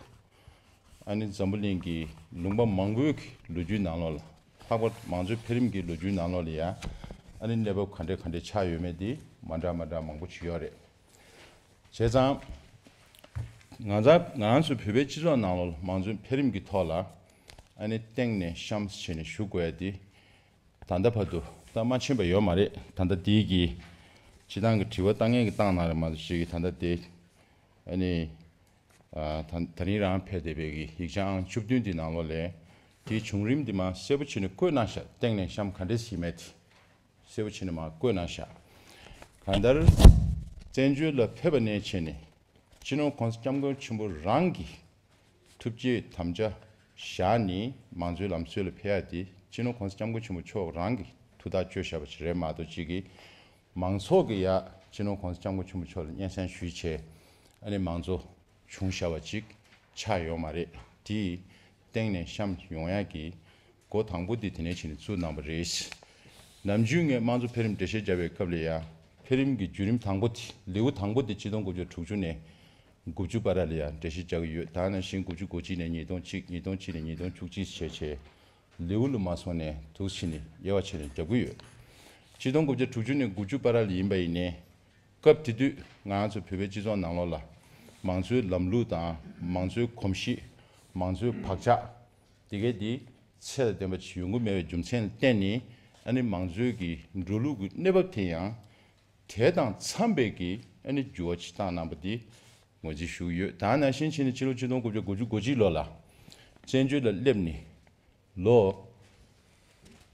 ཨ་ནི་འཛམ་བུ་གླིང་གི་ལུང་པ་མང་པོའི་གི་ལོ་རྒྱུས་ནང་ལོགས་ལ། ལྷག་པར་མང་གཙོའི་འཕེལ་རིམ་གྱི་ལོ་རྒྱུས་ནང་ལོགས་ལ་ཡང་ཨ་ནི་གནས་བབ་ག་འདྲ་ག་འདྲ་ཆགས་ཡོད་མེད་དེ་མ་འདྲ་མ་འདྲ་མང་པོ་ཅིག་ཡོད་རེད། བྱས་ཙང་། ང་ཚ་ང་རང་ཚོའི་བོད་པའི་སྤྱི་ཚོགས་ནང་ལོགས་ལ་མང་གཙོའི་འཕེལ་རིམ་གྱི་ཐོག་ལ་ཨ་ནི་སྟེང་ནས་གཤམ་བྱས་ནས་ཞུ་དགོས་ཡ་དེ་ད་ལྟ་བར་དུ་ད་མ་ཕྱིན་པ་ཡོད་མ་རེད། ད་ལྟ་དེའི་གི་སྤྱི་བཏང་གི་དྲི་བ་བཏང་མཁན་གྱི་བཏང་གནང་རེད་མ་གཏོགས་ཅིག་གི་ད་ལྟ་དེ་ཨ་ནི་ཨ་ད་ད་རིང་རང་ཕེབས་བསྡད་པའི་གི་ཡིག་ཆ་ཨང་བཅུ་བདུན་དེ་ནང་ལོགས་ལ་དེའི་བྱུང་རིམ་དེ་མར་གསལ་པོ་བྱས་ནས་བཀོད་གནང་ཤག་སྟེང་ནས་གཤམ་ག་འདྲས་ཡིན་མེད་དེ། གསལ་པོ་བྱས་ནས་མར་བཀོད་གནང་ཤག་གང་ལྟར། བཙན་བྱོལ་ལ་ཕེབས་པ་ནས་བྱས་ནས་སྤྱི་ནོར་༸གོང་ས་༸སྐྱབས་མགོན་ཆེན་པོ་རང་གི་ ཐུབ་རྗེ་དམ་བཅའ་བཞག་ནས་མང་གཙོའི་ལམ་སྲོལ་ལ་ཕེབས་ཡ་དེ་སྤྱི་ནོར་གོང་ས་སྐྱབས་མགོན་ཆེན་པོ་མཆོག་རང་གིས་ཐུགས་ཐག་གཅོད་བཞག་པ་ཞིག་རེད་མ་གཏོགས། གཅིག་གིས་མང་ཚོགས་ཀྱིས་ཡ་སྤྱི་ནོར་གོང་ས་སྐྱབས་མགོན་ཆེན་པོ་མཆོག་ལ་སྙན་སེང་ཞུས་བྱས། ཨ་ནི་མང་གཙོ་བྱུང་བཞག་པ་ཅིག་ཆགས་ཡོད་མ་རེད། དེ་གཏན་ནས་བཤམས་ཡོང་ཡ་གི་འགོ་དང་པོ་དེ་དེ་ནས་བྱས་ནས་བཙུགས་གནང་བ་རེད། ནམ་རྒྱུན་ངས་དམངས་གཙོ་འཕེལ་རིམ་འགྲེལ་བཤད་བརྒྱབ་པའི་སྐབས་ལ་ཡང་འཕེལ་རིམ་གྱི་བརྒྱུད་རིམ་དང་པོ་དེ། ལེའུ་དང་པོ་དེ་ཆིག་སྟོང་དགུ་བརྒྱ་དྲུག་ཅུ་ནས་དགུ་བཅུ་བར་ལ་ཡང་འགྲེལ་བཤད་རྒྱག་གི་ཡོད། ད་ནང་བཞིན་དགུ་བཅུ་གོ་གཅིག་ནས་ཉིས་སྟོང་གཅིག་ཉིས་སྟོང་གཅིག་ནས་ཉིས་སྟོང་བཅུ་གཅིག་བྱས་བྱས། ལེའུ་ལ་མ་སོང་ནས་འདུག་ཕྱིན་ནས་དབྱེ་བ་ཕྱེ་ནས་རྒྱག་གི་ཡོད། ཆིག་སྟོང་དགུ་བརྒྱ་དྲུག་ཅུ་ནས་དགུ་བཅུ་བར་ལ་ཡིན་པ་ཡིན་ནའི། སྐབས་དེ་དུས་ང་རང་ཚོ་བོད་པའི་སྤྱི་ཚོགས་ནང་ལོགས་ལ་མང་གཙོའི་ལམ་ལུགས་དང་མང་གཙོའི་གོམས་གཤིས། མང་གཙོའི་བག་ཆགས་དེ་གའི་དེ་ཚད་ལ་ལྡན་པ་ཅིག་ཡོང་གི་མེད་པའི་རྒྱུ་མཚན་ལ་བརྟེན་ནས། ཨ་ནི་མང་གཙོའི་གི་འགྲོ་ལུགས་ཀྱི་གནས་བབ་དེ་ཡང་དེ་དང་འཚམས་པའི་གི་ཨ་ནི་འགྱུར་བ་ཅིག་བཏང་གནང་པ་དེ་ངོས་འཛིན་ཞུ་གི་ཡོད། ད་ནང་བཞིན་བྱས་ནས་ཕྱི་ལོ་ཆིག་སྟོང་དགུ་བརྒྱ་དགུ་བཅུ་གོ་གཅིག་ལོ་ལ་བཙན་བྱོལ་ལ་སླེབས་ནས། ལོ་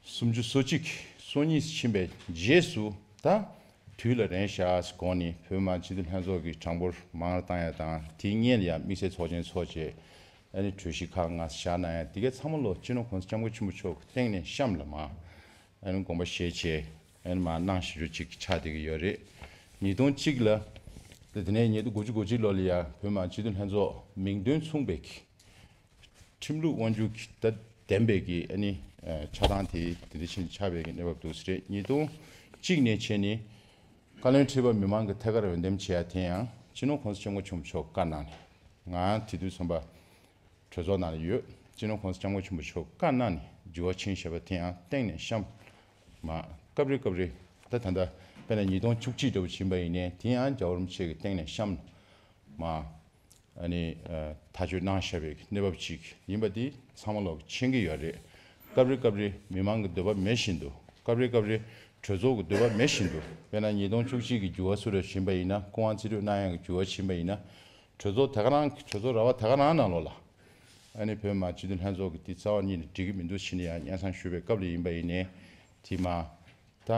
སུམ་ཅུ་སོ་གཅིག་སོ་གཉིས་ཕྱིན་པའི་རྗེས་སུ། ད་དུས་ལ་རན་ཤག་དགོངས་ནས་བོད་མི་མང་སྤྱི་འཐུས་ལྷན་ཚོགས་ཀྱི་གྲངས་འབོར་མང་རུ་བཏང་ཡ་དང་། དེའི་སྔོན་ལ་ཡང་དམིགས་བསལ་ཚོགས་ཆེན་ཚོགས་བྱས། ཨ་ནི་གྲོས་གཞི་ཁག་ལྔ་བཞག་གནང་ཡ་དེ་གའི་ཚང་མ་ལོ་སྤྱི་ནོར་གོང་ས་སྐྱབས་མགོན་ཆེན་པོ་མཆོག་གི་སྟེང་ནས་གཤམ་ལ་མར་ཨ་ནི་དགོངས་པ་བཞེས་བྱས། ཨ་ནི་མར་གནང་བཞིན་ཅིག་ཆགས་བསྡད་ཀྱི་ཡོད་རེད། ཉིས་སྟོང་གཅིག་ལ། དེ་ནས་ཉིས་སྟོང་དགུ་བཅུ་གོ་གཅིག་ལོ་ལ་ཡང་བོད་མི་མང་སྤྱི་འཐུས་ལྷན་ཚོགས་མིང་དོན་མཚུངས་པའི་གི་ཁྲིམས་ལུགས་དབང་སྒྱུར་གྱི་ད་ལྡན་པའི་གི་ཨ་ནི་ཆགས་སྟངས་དེ་དེ་འདྲ་ཞིག་ཆགས་པའི་གི་གནས་བབ་འདུག་ཟེར་རེད། ཉིས་སྟོང་གཅིག་ནས་བྱས་ནས་བཀའ་བློན་ཁྲི་པ་མི་མང་གི་ཐད་ཀར་འོས་འདེམས་བྱེད་ཡ་དེ་ཡང་སྤྱི་ནོར་གོང་ས་སྐྱབས་མགོན་ཆེན་པོ་མཆོག་བཀའ་གནང་ནས། ང་དེ་དུས་ཙམ་པ་གྲོས་ཚོགས་ནང་ལ་ཡོད། སྤྱི་ནོར་གོང་ས་སྐྱབས་མགོན་ཆེན་པོ་མཆོག་བཀའ་གནང་ནས་འགྱུར་བ་ཕྱིན་བཞག་པ་དེ་ཡང་གཏན་ནས་གཤམ་མ། སྐབས་རེ་སྐབས་རེ་ད་ད་ལྟ་དཔེར་ན་ཉིས་སྟོང་བཅུ་གཅིག་འདྲ་བོ་ཕྱིན་པ་ཡིན་ནའི་དེ་ཡང་རྒྱལ་བ་རིན་པོ་ཆེ་གི་སྟེང་ནས་གཤམ་མ། ཨ་ནི་ཐག་གཅོད་གནང་བཞག་པའི་གནས་བབ་ཅིག་ཡིན་པ་འདི་ཚང་མ་ལོག་མཁྱེན་གྱི་ཡོད་རེད། སྐབས་རེ་སྐབས་རེ་མི་མང་གི་འདོད་པ་མེད་བཞིན་དུ། སྐབས་རེ་སྐབས་རེ་གྲོས་ཚོགས་ཀྱི་འདོད་པ་མེད་བཞིན་དུ། དཔེར་ན་ཉིས་སྟོང་བཅུ་གཅིག་གི་འགྱུར་བ་སུ་རེ་ཕྱིན་པ་ཡིན་ན། སྐུ་དབང་རྩིས་སྤྲོད་གནང་ཡག་གི་འགྱུར་བ་ཕྱིན་པ་ཡིན་ན། གྲོས་ཚོགས་དེ་ག་རང་གྲོས་ཚོགས་ར་བ་དེ་ག་རང་ནང་ལོགས་ལ། ཨ་ནི་བོད་མི་མང་སྤྱི་འཐུས་ལྷན་ཚོགས་ཀྱི་དེ་རྩ་བ་ཉིད་ནས་འགྲིག་གི་མི་འདུག་ཕྱིན་ནས་ཡང་སྙན་སེང་ཞུས་པའི་སྐབས་ལ་ཡིན་པ་ཡིན་ནའི། དེ་མ་ད་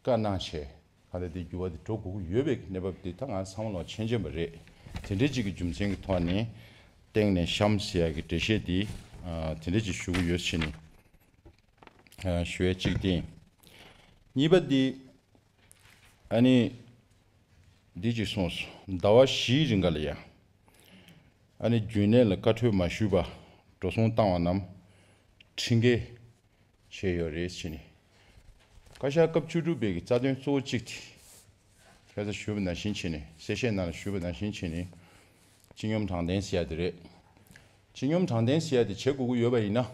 བཀའ་གནང་བྱས། ག་ལ་དེ་འགྱུར་བ་དེ་འགྲོ་དགོས་ཀྱི་ཡོད་པའི་གནས་བབ་དེ་ད་ང་ཚང་མ་ལོག་མཁྱེན་མཁྱེན་པ་རེད། དེ་འདྲའི་ཅིག་གི་རྒྱུ་མཚན་གྱི་ཐོག་ནས་སྟེང་ནས་གཤམ་ཟེར་ཡག་གི་འགྲེལ་བཤད་དེ་ཨ་དེ་འདྲ་ཅིག་ཞུ་གི་ཡོད་ཕྱིན་ནས། ཨ་ཞུ་ཡ་གཅིག་དེ། གཉིས་པ་དེ། ཨ་ནི་འདི་ཅིག་གསུངས་སོང་། ཟླ་བ་བཞིའི་རིང་ག་ལ་ཡ། ཨ་ནི་རྒྱུན་ལས་ལ་བཀའ་འཁྲོལ་མ་ཞུས་པ་འགྲོ་སོང་བཏང་བ་རྣམས་ཁྲིམས་འགལ་བྱས་ཡོད་རེད་ཟེར་ནས། བཀའ་ཤག་སྐབས་བཅུ་དྲུག་པའི་གི་རྩ་དོན་གཙོ་བོ་གཅིག་དེ། ཁ་སང་ཞུས་པ་ནང་བཞིན་བྱས་ནས། གསལ་བཤད་ནང་ལ་ཞུས་པ་ནང་བཞིན་བྱས་ནས། སྤྱི་སྙོམས་དྲང་བདེན་ཟེར་ཡ་དེ་རེད། སྤྱི་སྙོམས་དྲང་བདེན་ཟེར་ཡ་དེ་བྱེད་དགོས་ཀྱི་ཡོད་པ་ཡིན་ན།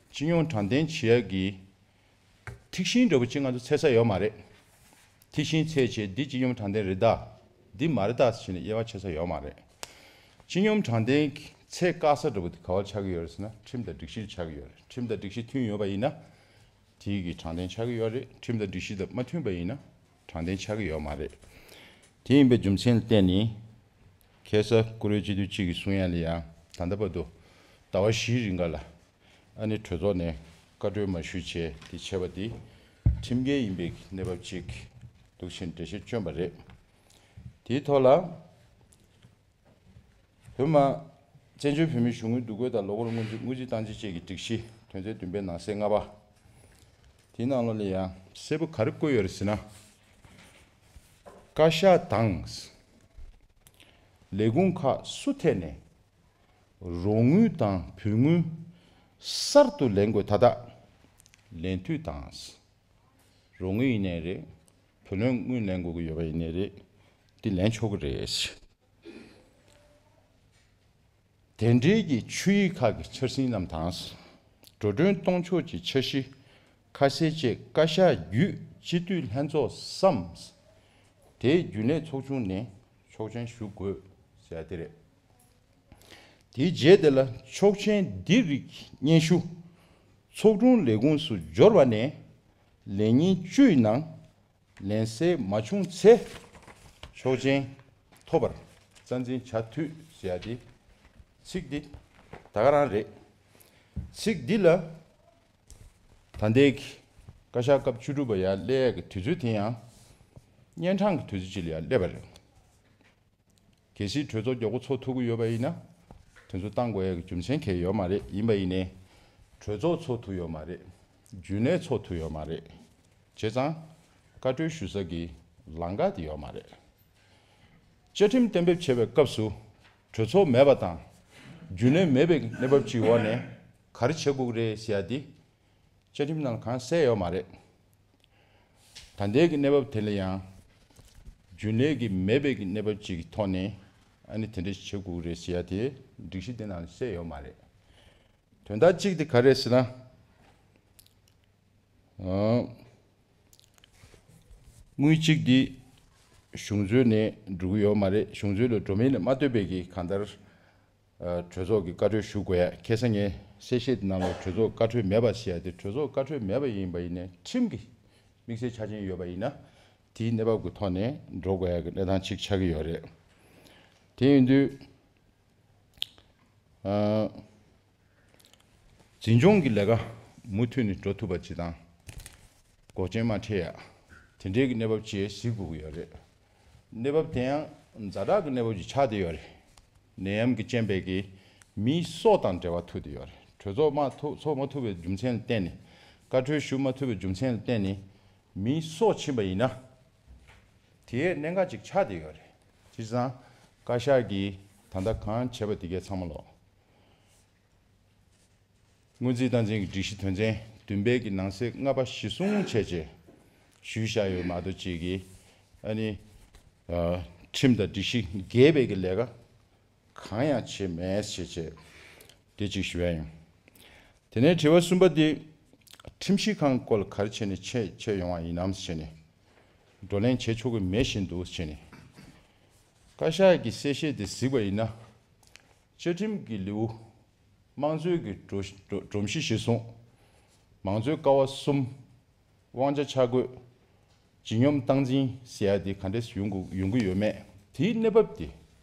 སྤྱི་སྙོམས་དྲང་བདེན་བྱེད་ཡ་གི་ཐིག་ཤིང་འདྲ་པོ་ཅིག་ང་ཚོ་འཚོལ་ས་ཡོད་མ་རེད། ཐིག་ཤིང་འཚོལ་བྱས་འདི་སྤྱི་སྙོམས་དྲང་བདེན་རེད་ད། འདི་མ་རེད་ད་ཟེར་ནས་དབྱེ་བ་ཕྱེ་ས་ཡོད་མ་རེད། སྤྱི་སྙོམས་དྲང་བདེན་འཚོལ་དཀའ་ས་འདྲ་པོ་དེ་ག་བར་ཆགས་ཀྱི་ཡོད་རེད་ཟེར་ན། ཁྲིམས་དང་སྒྲིག་གཞིར་ཆགས་ཀྱི་ཡོད་རེད། ཁྲིམས་དང་སྒྲིག་གཞི་མཐུན་ཡོད་པ་ཡིན་ན། དེའི་གི་དྲང་བདེན་ཆགས་ཀྱི་ཡོད་རེད། ཁྲིམས་དང་སྒྲིག་གཞི་དང་མ་མཐུན་པ་ཡིན་ན་དྲང་བདེན་ཆགས་ཀྱི་ཡོད་མ་རེད། དེ་ཡིན་པའི་རྒྱུ་མཚན་ལ་བརྟེན་ནས། ཁ་སང་བཀུར་འོས་སྤྱི་འཐུས་གཅིག་གིས་གསུང་ཡ་ལ་ཡང་། ད་ལྟ་བར་དུ་ཟླ་བ་བཞིའི་རིང་ག་ལ། ཨ་ནི་གྲོས་ཚོགས་ནས་བཀའ་འཁྲོལ་མ་ཞུས་བྱས་དེ་བྱས་པ་དེ་ཁྲིམས་འགལ་ཡིན་པའི་གནས་བབ་ཅིག་འདུག་ཕྱིན་འགྲེལ་བཤད་བསྐྱོན་པ་རེད། དེའི་ཐོག་ལ། བོད་མི་མང་། བཙན་བྱོལ་བོད་མིའི་གཞུང་དངུལ་བསྡུ་སྐོར་དང་ལོ་འཁོར་དངུལ་རྩིས། དངུལ་རྩིས་སྟངས་འཛིན་བཅས་ཀྱི་སྒྲིག་གཞི་དོན་ཚན་བདུན་པའི་ནང་གསེས་ལྔ་པ། དེའི་ནང་ལོགས་ལ་ཡང་གསལ་པོ་ག་རེ་བཀོད་ཡོད་རེད་ཟེར་ན། བཀའ་ཤག་དང་ལས་ཁུངས་ཁག་སུ་ཐད་ནས་རོགས་དངུལ་དང་བུན་དངུལ་གསར་དུ་ལེན་དགོས་མཐའ་དག་ལེན་འཐུས་དང་། རོགས་དངུལ་ཡིན་ནའི་རེད། བུ་ལོན་དངུལ་ལེན་དགོས་ཀྱི་ཡོད་པ་ཡིན་ནའི་རེད། འདི་ལེན་ཆོག་གི་རེད། དེ་འབྲེལ་གྱི་ཆོད་ཡིག་ཁག་གི་འཆར་ཟིན་རྣམས་དང་། འགྲོ་གྲོན་གཏོང་ཕྱོགས་ཀྱི་འཆར་གཞི་ཁ་གསལ་བཅས་བཀའ་ཤག་བརྒྱུད་སྤྱི་འཐུས་ལྷན་ཚོགས་སམ། དེའི་རྒྱུན་ལས་ཚོགས་ཆུང་ནས་ཆོག་མཆན་ཞུ་དགོས་ཟེར་ཡ་དེ་རེད། དེའི་རྗེས་དེ་ལ་ཆོག་མཆན་འདི་རིགས་སྙན་ཞུ་ཚོགས་དྲུང་ལས་ཁུངས་སུ་འབྱོར་བ་ནས་ལས་ཉིན་བཅུའི་ནང་ལན་གསལ་མ་བྱུང་ཚེ། ཆོག་མཆན་ཐོབ་པར་རྩ་འཛིན་བྱ་འཐུས་ཟེར་ཡ་དེ། ཚིག་འདི་ད་ག་རང་རེད། ཚིག་འདི་ལ་ད་ལྟའི་བཀའ་ཤག་སྐབས་བཅུ་དྲུག་པ་ཡར་སླེབས་ཡ་གི་དུས་ཚོད་དེ་ཡང་གཉན་འཕྲང་གི་དུས་ཚོད་ཅིག་ལ་ཡར་སླེབས་པ་རེད། གལ་སྲིད་གྲོས་ཚོགས་མགྱོགས་པོ་ཚོགས་ཐུབ་ཀྱི་ཡོད་པ་ཡིན་ན། དེ་ཚོ་བཏང་དགོས་ཡ་གི་རྒྱུ་མཚན་གང་ཡང་ཡོད་མ་རེད། ཡིན་པ་ཡིན་ནའི་གྲོས་ཚོགས་ཚོགས་ཐུབ་ཡོད་མ་རེད། རྒྱུན་ལས་ཚོགས་ཐུབ་ཡོད་མ་རེད། བྱས་ཙང་བཀའ་འཁྲོལ་ཞུ་ས་གི་ལམ་ཁ་དེ་ཡོད་མ་རེད། བཅའ་ཁྲིམས་གཏན་འབེབས་བྱེད་པའི་སྐབས་སུ་གྲོས་ཚོགས་མེད་པ་དང་རྒྱུན་ལས་མེད་པའི་གནས་བབ་ཅིག་འོག་ནས་ག་རེ་བྱེད་དགོས་ཀྱི་རེད་ཟེར་ཡ་དེ་བཅའ་ཁྲིམས་ནང་གང་གསལ་ཡོད་མ་རེད། ད་ལྟའི་གི་གནས་བབ་དེ་ལ་ཡང་རྒྱུན་ལས་ཀྱི་མེད་པའི་གི་གནས་བབ་ཅིག་གི་ཐོག་ནས་ཨ་ནི་དེ་འདྲ་ཞིག་བྱེད་དགོས་ཀྱི་རེད་ཟེར་ཡ་དེ་སྒྲིག་གཞི་དེ་ནང་གསལ་ཡོད་མ་རེད། དོན་དག་གཅིག་དེ་ག་རེད་ཟེར་ན། ཨང་། དངུལ་གཅིག་འདི་གཞུང་འཛུལ་ནས་འགྲོ་གི་ཡོད་མ་རེད། གཞུང་འཛུལ་ལ་འགྲོ་མིན་ལ་མ་ལྟོས་པའི་གི་གང་ལྟར། ཨ། གྲོས་ཚོགས་ཀྱི་བཀའ་འཁྲོལ་ཞུ་དགོས་ཡ། ཁ་སང་ངས་གསལ་བཤད་ནང་ལ་གྲོས་ཚོགས་བཀའ་འཁྲོལ་མེད་པ་ཞེས་ཡ་དེ་གྲོས་ཚོགས་བཀའ་འཁྲོལ་མེད་པ་ཡིན་པ་ཡིན་ནའི་ཁྲིམས་ཀྱི་དམིགས་བསལ་ཆ་རྐྱེན་ཡོད་པ་ཡིན་ན་དེའི་གནས་བབ་ཀྱི་ཐོག་ནས་འགྲོ་དགོས་ཡ་གི་གནས་སྟངས་གཅིག་ཆགས་ཀྱི་ཡོད་རེད། དེ་ཡིན་དུས། ཨ། འཛིན་སྐྱོང་གི་ལས་ཀ་མུ་མཐུད་ནས་འགྲོ་ཐུབ་པ་ཅིག་དང་། འགོག་རྐྱེན་མ་འཕྲད་ཡ། དེ་འདྲའི་གི་གནས་བབ་ཅིག་གཟིགས་དགོས་ཀྱི་ཡོད་རེད། གནས་བབ་དེ་ཡང་ཛ་དྲག་གི་གནས་བབ་ཅིག་ཆགས་བསྡད་ཡོད་རེད། ནད་ཡམས་ཀྱི་རྐྱེན་པས་ཀྱི་མིའི་སྲོག་དང་འབྲེལ་བ་ཐུག་བསྡད་ཡོད་རེད། གྲོས་ཚོགས་མ་ཐུག་ཚོགས་མ་ཐུབ་པའི་རྒྱུ་མཚན་ལ་བརྟེན་ནས། བཀའ་འཁྲོལ་ཞུ་མ་ཐུབ་པའི་རྒྱུ་མཚན་ལ་བརྟེན་ནས་མིའི་སྲོག་ཕྱིན་པ་ཡིན་ན། དེའི་གནད་འགག་ཅིག་ཆགས་བསྡད་ཡོད་རེད། བྱས་ཙང་བཀའ་ཤག་གིས་ད་ལྟ་གང་བྱས་པ་དེ་གའི་ཚང་མ་ལོག་སྔོན་རྩིས་སྟངས་འཛིན་གྱི་སྒྲིག་གཞི་དོན་ཚན་བདུན་པའི་གི་ནང་གསེས་ལྔ་པ་གཞིར་བཟུང་བྱས་རྗེས་ཞུས་བཞག་ཡོད་མ་གཏོགས་ཅིག་གིས་ཨ་ནི། ཨ། ཁྲིམས་དང་སྒྲིག་གཞི་འགལ་བའི་གི་ལས་ཀ་གང་ཡང་བྱས་མེད་ཞེས་བྱས་དེ་གཅིག་ཞུ་ཡ་ཡིན། དེ་ནས་དྲི་བ་གསུམ་པ་འདི། ཁྲིམས་ཞིབ་ཁང་སྐོར་ལ་ག་རེ་བྱས་ནས་ཆེད་ཆེད་ཡོང་བ་ཡིན་ནམ་ཞེས་ནས། བགྲོ་གླེང་བྱེད་ཆོག་གི་མེད་བཞིན་དུ་ཞེས་ནས། བཀའ་ཤག་གི་གསལ་བཤད་དེ་གཟིགས་པ་ཡིན་ན། བཅའ་ཁྲིམས་ཀྱི་ལེའུ། དམངས་གཙོའི་གི་སྒྲོམ་སྒྲོམ་གཞི་གཞིར་བཟུང་། མང་གཙོའི་ཀ་བ་གསུམ། དབང་ཆ་ཆ་བགོས། ལྗིད་སྙོམས་སྟངས་འཛིན་ཟེར་ཡ་དེ་ག་འདྲས་ཡོང་གི་ཡོང་གི་ཡོད་མེད་དེའི་གནས་བབ་དེ་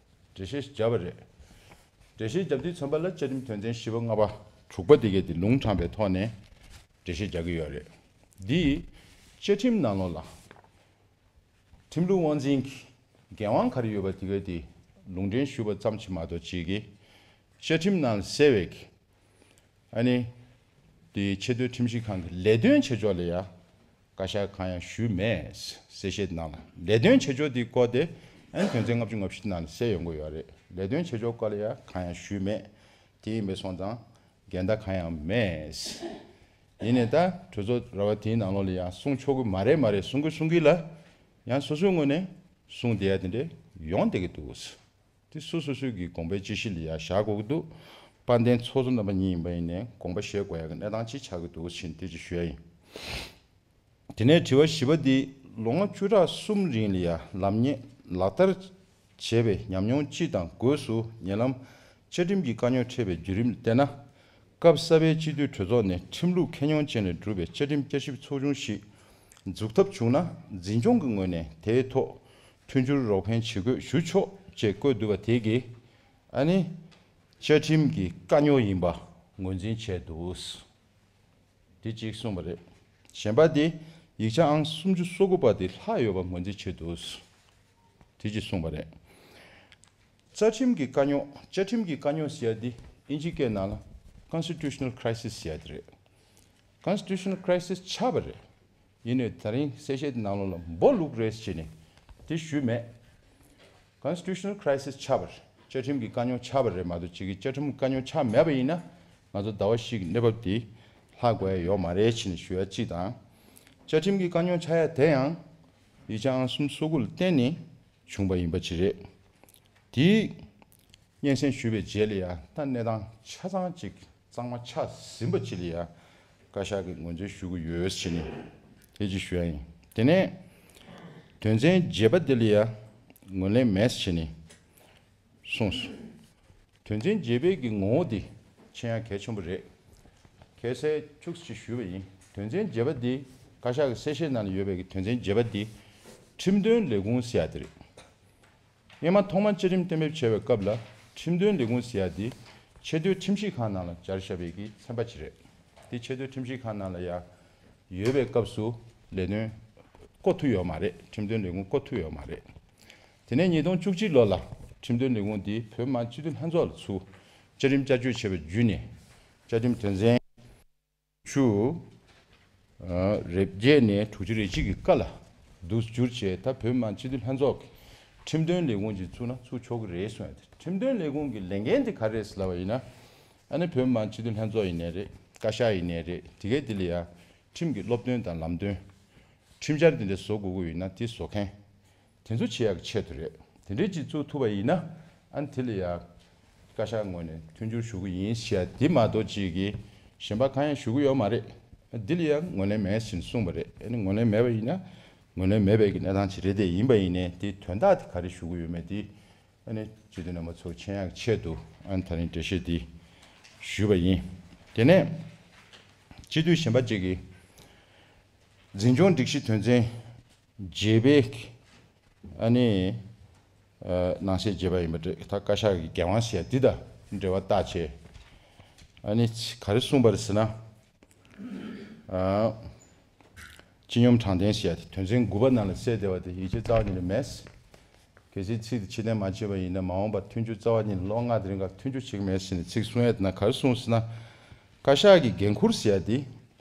འགྲེལ་བཤད་བརྒྱབ་པ་རེད། འགྲེལ་བཤད་བརྒྱབ་དུས་ཙམ་པ་ལ་བཅའ་ཁྲིམས་དོན་ཚན་བཞི་པ་ལྔ་པ་དྲུག་པ་དེ་གས་དེ་ལུང་དྲངས་པའི་ཐོག་ནས་འགྲེལ་བཤད་རྒྱག་གི་ཡོད་རེད། འདིས་བཅའ་ཁྲིམས་ནང་ལོགས་ལ་ཁྲིམས་ལུགས་དབང་འཛིན་གྱི་འགན་དབང་ག་རེ་ཡོད་པ་དེ་གས་དེ་ལུང་འདྲེན་ཞུས་པ་ཙམ་གྱིས་མ་གཏོགས་ཅིག་གིས་བཅའ་ཁྲིམས་ནང་ལ་གསལ་བའི་གི་ཨ་ནི། དེའི་ཆེས་མཐོའི་ཁྲིམས་ཞིབ་ཁང་གི་ལས་དོན་བྱེད་ཕྱོགས་ལ་ཡང་བཀའ་ཤག་གང་ཡང་ཞུས་མེད། གསལ་བཤད་ནང་ལ་ལས་དོན་བྱེད་ཕྱོགས་དེའི་སྐོར་དེ་ཨ་ནི་དོན་ཚན་ལྔ་བཅུ་ང་བཞི་ནང་ལ་གསལ་ཡོང་གི་ཡོད་རེད། ལས་དོན་བྱེད་ཕྱོགས་སྐོར་ལ་ཡང་གང་ཡང་ཞུས་མེད། དེ་ཡིན་པས་སོང་ཙང་འགལ་ཟླ་གང་ཡང་མེད། ཡིན་ནའི་ད་གྲོས་ཚོགས་ར་བ་དེའི་ནང་ལོགས་ལ་ཡང་གསུང་ཆོག་གི་མ་རེད་མ་རེད་གསུང་གི་གསུང་གི་ལ་ཡང་སོ་སོའི་ངོས་ནས་གསུང་བསྡད་ཡ་དེ་འདྲས་ཡོང་བསྡད་ཀྱི་འདུག་དེ་སོ་སོ་སོའི་གི་དགོངས་པའི་དཔྱད་གཞི་ལ་ཡ་བཞག་དགོས་ཀྱི་འདུག་དཔལ་ལྡན་ཚོགས་གཙོ་རྣམ་པ་གཉིས་ཡིན་པ་ཡིན་ནའི་དགོངས་པ་བཞེས་དགོས་ཡ་གི་གནས་སྟངས་ཅིག་ཆགས་ཀྱི་འདུག་ཕྱིན་དེ་ཅིག་ཞུ་ཡ་ཡིན། དེ་ནས་དྲི་བ་བཞི་པ་འདི་ལོ་ངོ་བཅུ་ཕྲག་གསུམ་རིང་ལ་ཡ་ལམ་ངན་ལག་བསྟར་བྱས་པའི་ཉམས་མྱོང་སྤྱི་དང་སྒོས་སུ་ཉེ་ལམ་བཅའ་ཁྲིམས་ཀྱི་དཀའ་རྙོག་འཕྲད་པའི་བརྒྱུད་རིམ་ལ་བལྟས་ན། སྐབས་གསར་པའི་སྤྱི་འཐུས་གྲོས་ཚོགས་ནས་ཁྲིམས་ལུགས་ཁས་མྱོང་ཅན་ལས་གྲུབ་པའི་བཅའ་ཁྲིམས་བསྐྱར་ཞིབ་ཚོགས་ཆུང་ཞིག་འཛུགས་ཐབས་བྱུང་ན་འཛིན་སྐྱོང་གི་ངོས་ནས་དེའི་ཐོག་མཐུན་འགྱུར་རོགས་ཕན་ཇི་དགོས་ཞུ་ཆོག་ཅེས་བཀོད་འདུག་པ་དེ་གིས་ཨ་ནི་བཅའ་ཁྲིམས་ཀྱི་དཀའ་རྙོག་ཡིན་པ་ངོས་འཛིན་བྱས་འདུག་དེ་གཅིག་གསུངས་པ་རེད། གཞན་པ་དེ་ཡིག་ཆ་ཨང་སུམ་ཅུ་སོ་དགུ་པ་དེ་ལྷག་ཡོད་པ་ངོས་འཛིན་བྱས་འདུག་དེ་གཅིག་གསུངས་པ་རེད། རྩ་ཁྲིམས་ཀྱི་དཀའ་རྙོག་བཅའ་ཁྲིམས་ཀྱི་དཀའ་རྙོག་ཟེར་ཡ་དེ་ཨིན་ཇི་སྐད་ནང་ལ་Constitutional Crisis ཟེར་ཡ་དེ་རེད། Constitutional Crisis ཆགས་པ་རེད། ཡིན་ནའི་ད་རིང་གསལ་བཤད་དེ་ནང་ལོགས་ལ་འབོ་ལུག་རེད་ཟེར་ནས་དེ་ཞུས་མེད། Constitutional Crisis ཆགས་པ་རེད། བཅའ་ཁྲིམས་ཀྱི་དཀའ་རྙོག་ཆགས་པ་རེད་མ་གཏོགས་ཅིག་གི་བཅའ་ཁྲིམས་དཀའ་རྙོག་ཆགས་མེད་པ་ཡིན་ན་ང་ཚོ་ཟླ་བ་བཞི་གི་གནས་བབ་དེ་ལྷག་དགོས་ཡ་ཡོད་མ་རེད་ཅེས་ནས་ཞུ་ཡ་གཅིག་དང་། བཅའ་ཁྲིམས་ཀྱི་དཀའ་རྙོག་ཆགས་ཡ་དེ་ཡང་ཡིག་ཆ་ཨང་སུམ་སོ་དགུ་ལ་བརྟེན་ནས་བྱུང་པ་ཡིན་པ་ཅིག་རེད། དེའི་སྙན་སེང་ཞུས་པའི་རྗེས་ལ་ཡ་ད་གནས་སྟངས་ཆ་ཚང་ཅིག་གཙང་མ་ཆགས་ཟིན་པ་ཅིག་ལ་ཡ་བཀའ་ཤག་གིས་ངོས་འཛིན་ཞུ་གི་ཡོད་ཟེར་ནས་དེ་ཅིག་ཞུ་ཡ་ཡིན། དེ་ནས་དོན་ཚན་བརྒྱད་པ་དེ་ལ་ཡ་ངོས་ལེན་མེད་ཟེར་ནས་གསུངས་སོང་། དོན་ཚན་བརྒྱད་པའི་གི་ངོ་བོ་དེ་མཁྱེན་ཡ་གལ་ཆེན་པོ་རེད། གལ་སྲིད་ཁྱུག་ཙམ་ཞུས་པ་ཡིན། དོན་ཚན་བརྒྱད་པ་འདི་བཀའ་ཤག་གི་གསལ་བཤད་ནང་ལ་ཡོད་པའི་གི་དོན་ཚན་བརྒྱད་པ་འདི་ཁྲིམས་དོན་ལས་ཁུངས་ཟེར་ཡ་དེ་རེད། སྔོན་མ་ཐོག་མར་བཅའ་ཁྲིམས་གཏན་འབེབས་བྱས་པའི་སྐབས་ལ་ཁྲིམས་དོན་ལས་ཁུངས་ཟེར་ཡ་འདི་ཆེས་མཐོའི་ཁྲིམས་ཞིབ་ཁང་ནང་ལ་སྦྱར་བཞག་པའི་གི་ཚན་པ་ཅིག་རེད། འདི་ཆེས་མཐོའི་ཁྲིམས་ཞིབ་ཁང་ནང་ལ་ཡ་ཡོད་པའི་སྐབས་སུ་ལས་དོན་བསྐོ་ཐུབ་ཡོད་མ་རེད། ཁྲིམས་དོན་ལས་ཁུངས་བསྐོ་ཐུབ་ཡོད་མ་རེད། དེ་ནས་ཉིས་སྟོང་བཅུ་གཅིག་ལོ་ལ་ཁྲིམས་དོན་ལས་ཁུངས་འདི་བོད་མི་མང་སྤྱི་འཐུས་ལྷན་ཚོགས་ལ་ཚུར་ བཅའ་ཁྲིམས་བསྐྱར་བཅོས་བྱས་པ་བརྒྱུད་ནས་བཅའ་ཁྲིམས་དོན་ཚན་བཅུ་རེ་བརྒྱད་ནས་དྲུག་ཅུ་རེ་གཅིག་གི་ཀ་ལ་བསྡུ་བསྒྱུར་བྱས། ད་བོད་མི་མང་སྤྱི་འཐུས་ལྷན་ཚོགས་ཀྱི་ཁྲིམས་དོན་ལས་ཁུངས་ཀྱིས་བཙུགས་ན་བཙུགས་ཆོག་གི་རེད་གསུངས་ཡོད། ཁྲིམས་དོན་ལས་ཁུངས་ཀྱི་ལས་འགན་དེ་ག་རེ་རེད་ཟེར་ལབ་པ་ཡིན་ན། ཨ་ནི་བོད་མི་མང་སྤྱི་འཐུས་ལྷན་ཚོགས་ཡིན་ནའི་རེད། བཀའ་ཤག་ཡིན་ནའི་རེད། དེ་གའི་དེ་ལ་ཡ་ཁྲིམས་ཀྱི་སློབ་སྟོན་དང་ལམ་སྟོན། ཁྲིམས་འཆར་དེ་འདྲ་བཟོ་དགོས་ཀྱི་ཡོད་ན་དེ་བཟོ་མཁན་དེ་ཚོ་བྱེད་ཡག་གི་ཆེད་དུ་རེད། དེ་འདྲའི་ཅིག་བཙུགས་ཐུབ་པ་ཡིན་ན། ཨ་ནི་དེ་ལ་ཡ་བཀའ་ཤག་ངོས་ནས་མཐུན་འགྱུར་ཞུ་གི་ཡིན་ཞེས་དེ་མ་གཏོགས་ཅིག་གིས་གཞན་པ་གང་ཡང་ཞུ་གི་ཡོད་མ་རེད། འདི་ལ་ཡ་ངོས་ལེན་མེད་ཟེར་གསུངས་པ་རེད། ཨ་ནི་ངོས་ལེན་མེད་པ་ཡིན་ན་ངོས་ལེན་མེད་པའི་གི་གནས་སྟངས་ཅིག་རེད། དེ་ཡིན་པ་ཡིན་ནའི་དེའི་དོན་དག་དེ་ག་རེ་ཞུ་གི་ཡོད་མེད་དེ། ཨ་ནི་སྤྱི་འཐུས་རྣམ་པ་ཚོར་མཁྱེན་ཡག་ཆེད་དུ་ཨ་ནི་ད་རིང་འགྲེལ་བཤད་འདི་ཞུས་པ་ཡིན། དེ་ནས་སྤྱི་འཐུས་གཞན་པ་གཅིག་གིས་འཛིན་སྐྱོང་སྒྲིག་གཞི་དོན་ཚན་བརྒྱད་པའི་ཨ་ནི་ཨ་ནང་གསེས་བརྒྱད་པ་ཡིན་པ་རེད། ད་བཀའ་ཤག་གི་འགན་དབང་ཟེར་ཡ་འདི་དང་འབྲེལ་བ་བཏགས་བྱས་ཨ་ནི་ག་རེ་གསུངས་པ་རེད་ཟེར་ན། ཨ། སྤྱི་སྙོམས་དྲང་བདེན་ཟེར་ཡ་དེ་དོན་ཚན་དགུ་པ་ནང་ལ་གསལ་བསྡད་པ་དེ་ཡིད་ཆེས་རྩ་བ་ཉིད་ནས་མེད། གལ་སྲིད་ཚིག་དེ་ཕྱིར་འཐེན་མ་བྱས་པ་ཡིན་ན་མ་འོངས་པར་མཐུན་འགྱུར་རྩ་བ་ཉིད་ནས་ལོ་ལྔ་དེ་རིང་ཁ་མཐུན་འགྱུར་བྱེད་ཀྱི་མེད་ཟེར་ནས་ཚིག་གསུང་ཡ་དེ་ན་ག་རེ་གསུངས་ཟེར་ན། བཀའ་ཤག་གི་འགན་ཁུར་ཟེར་ཡ་དེ་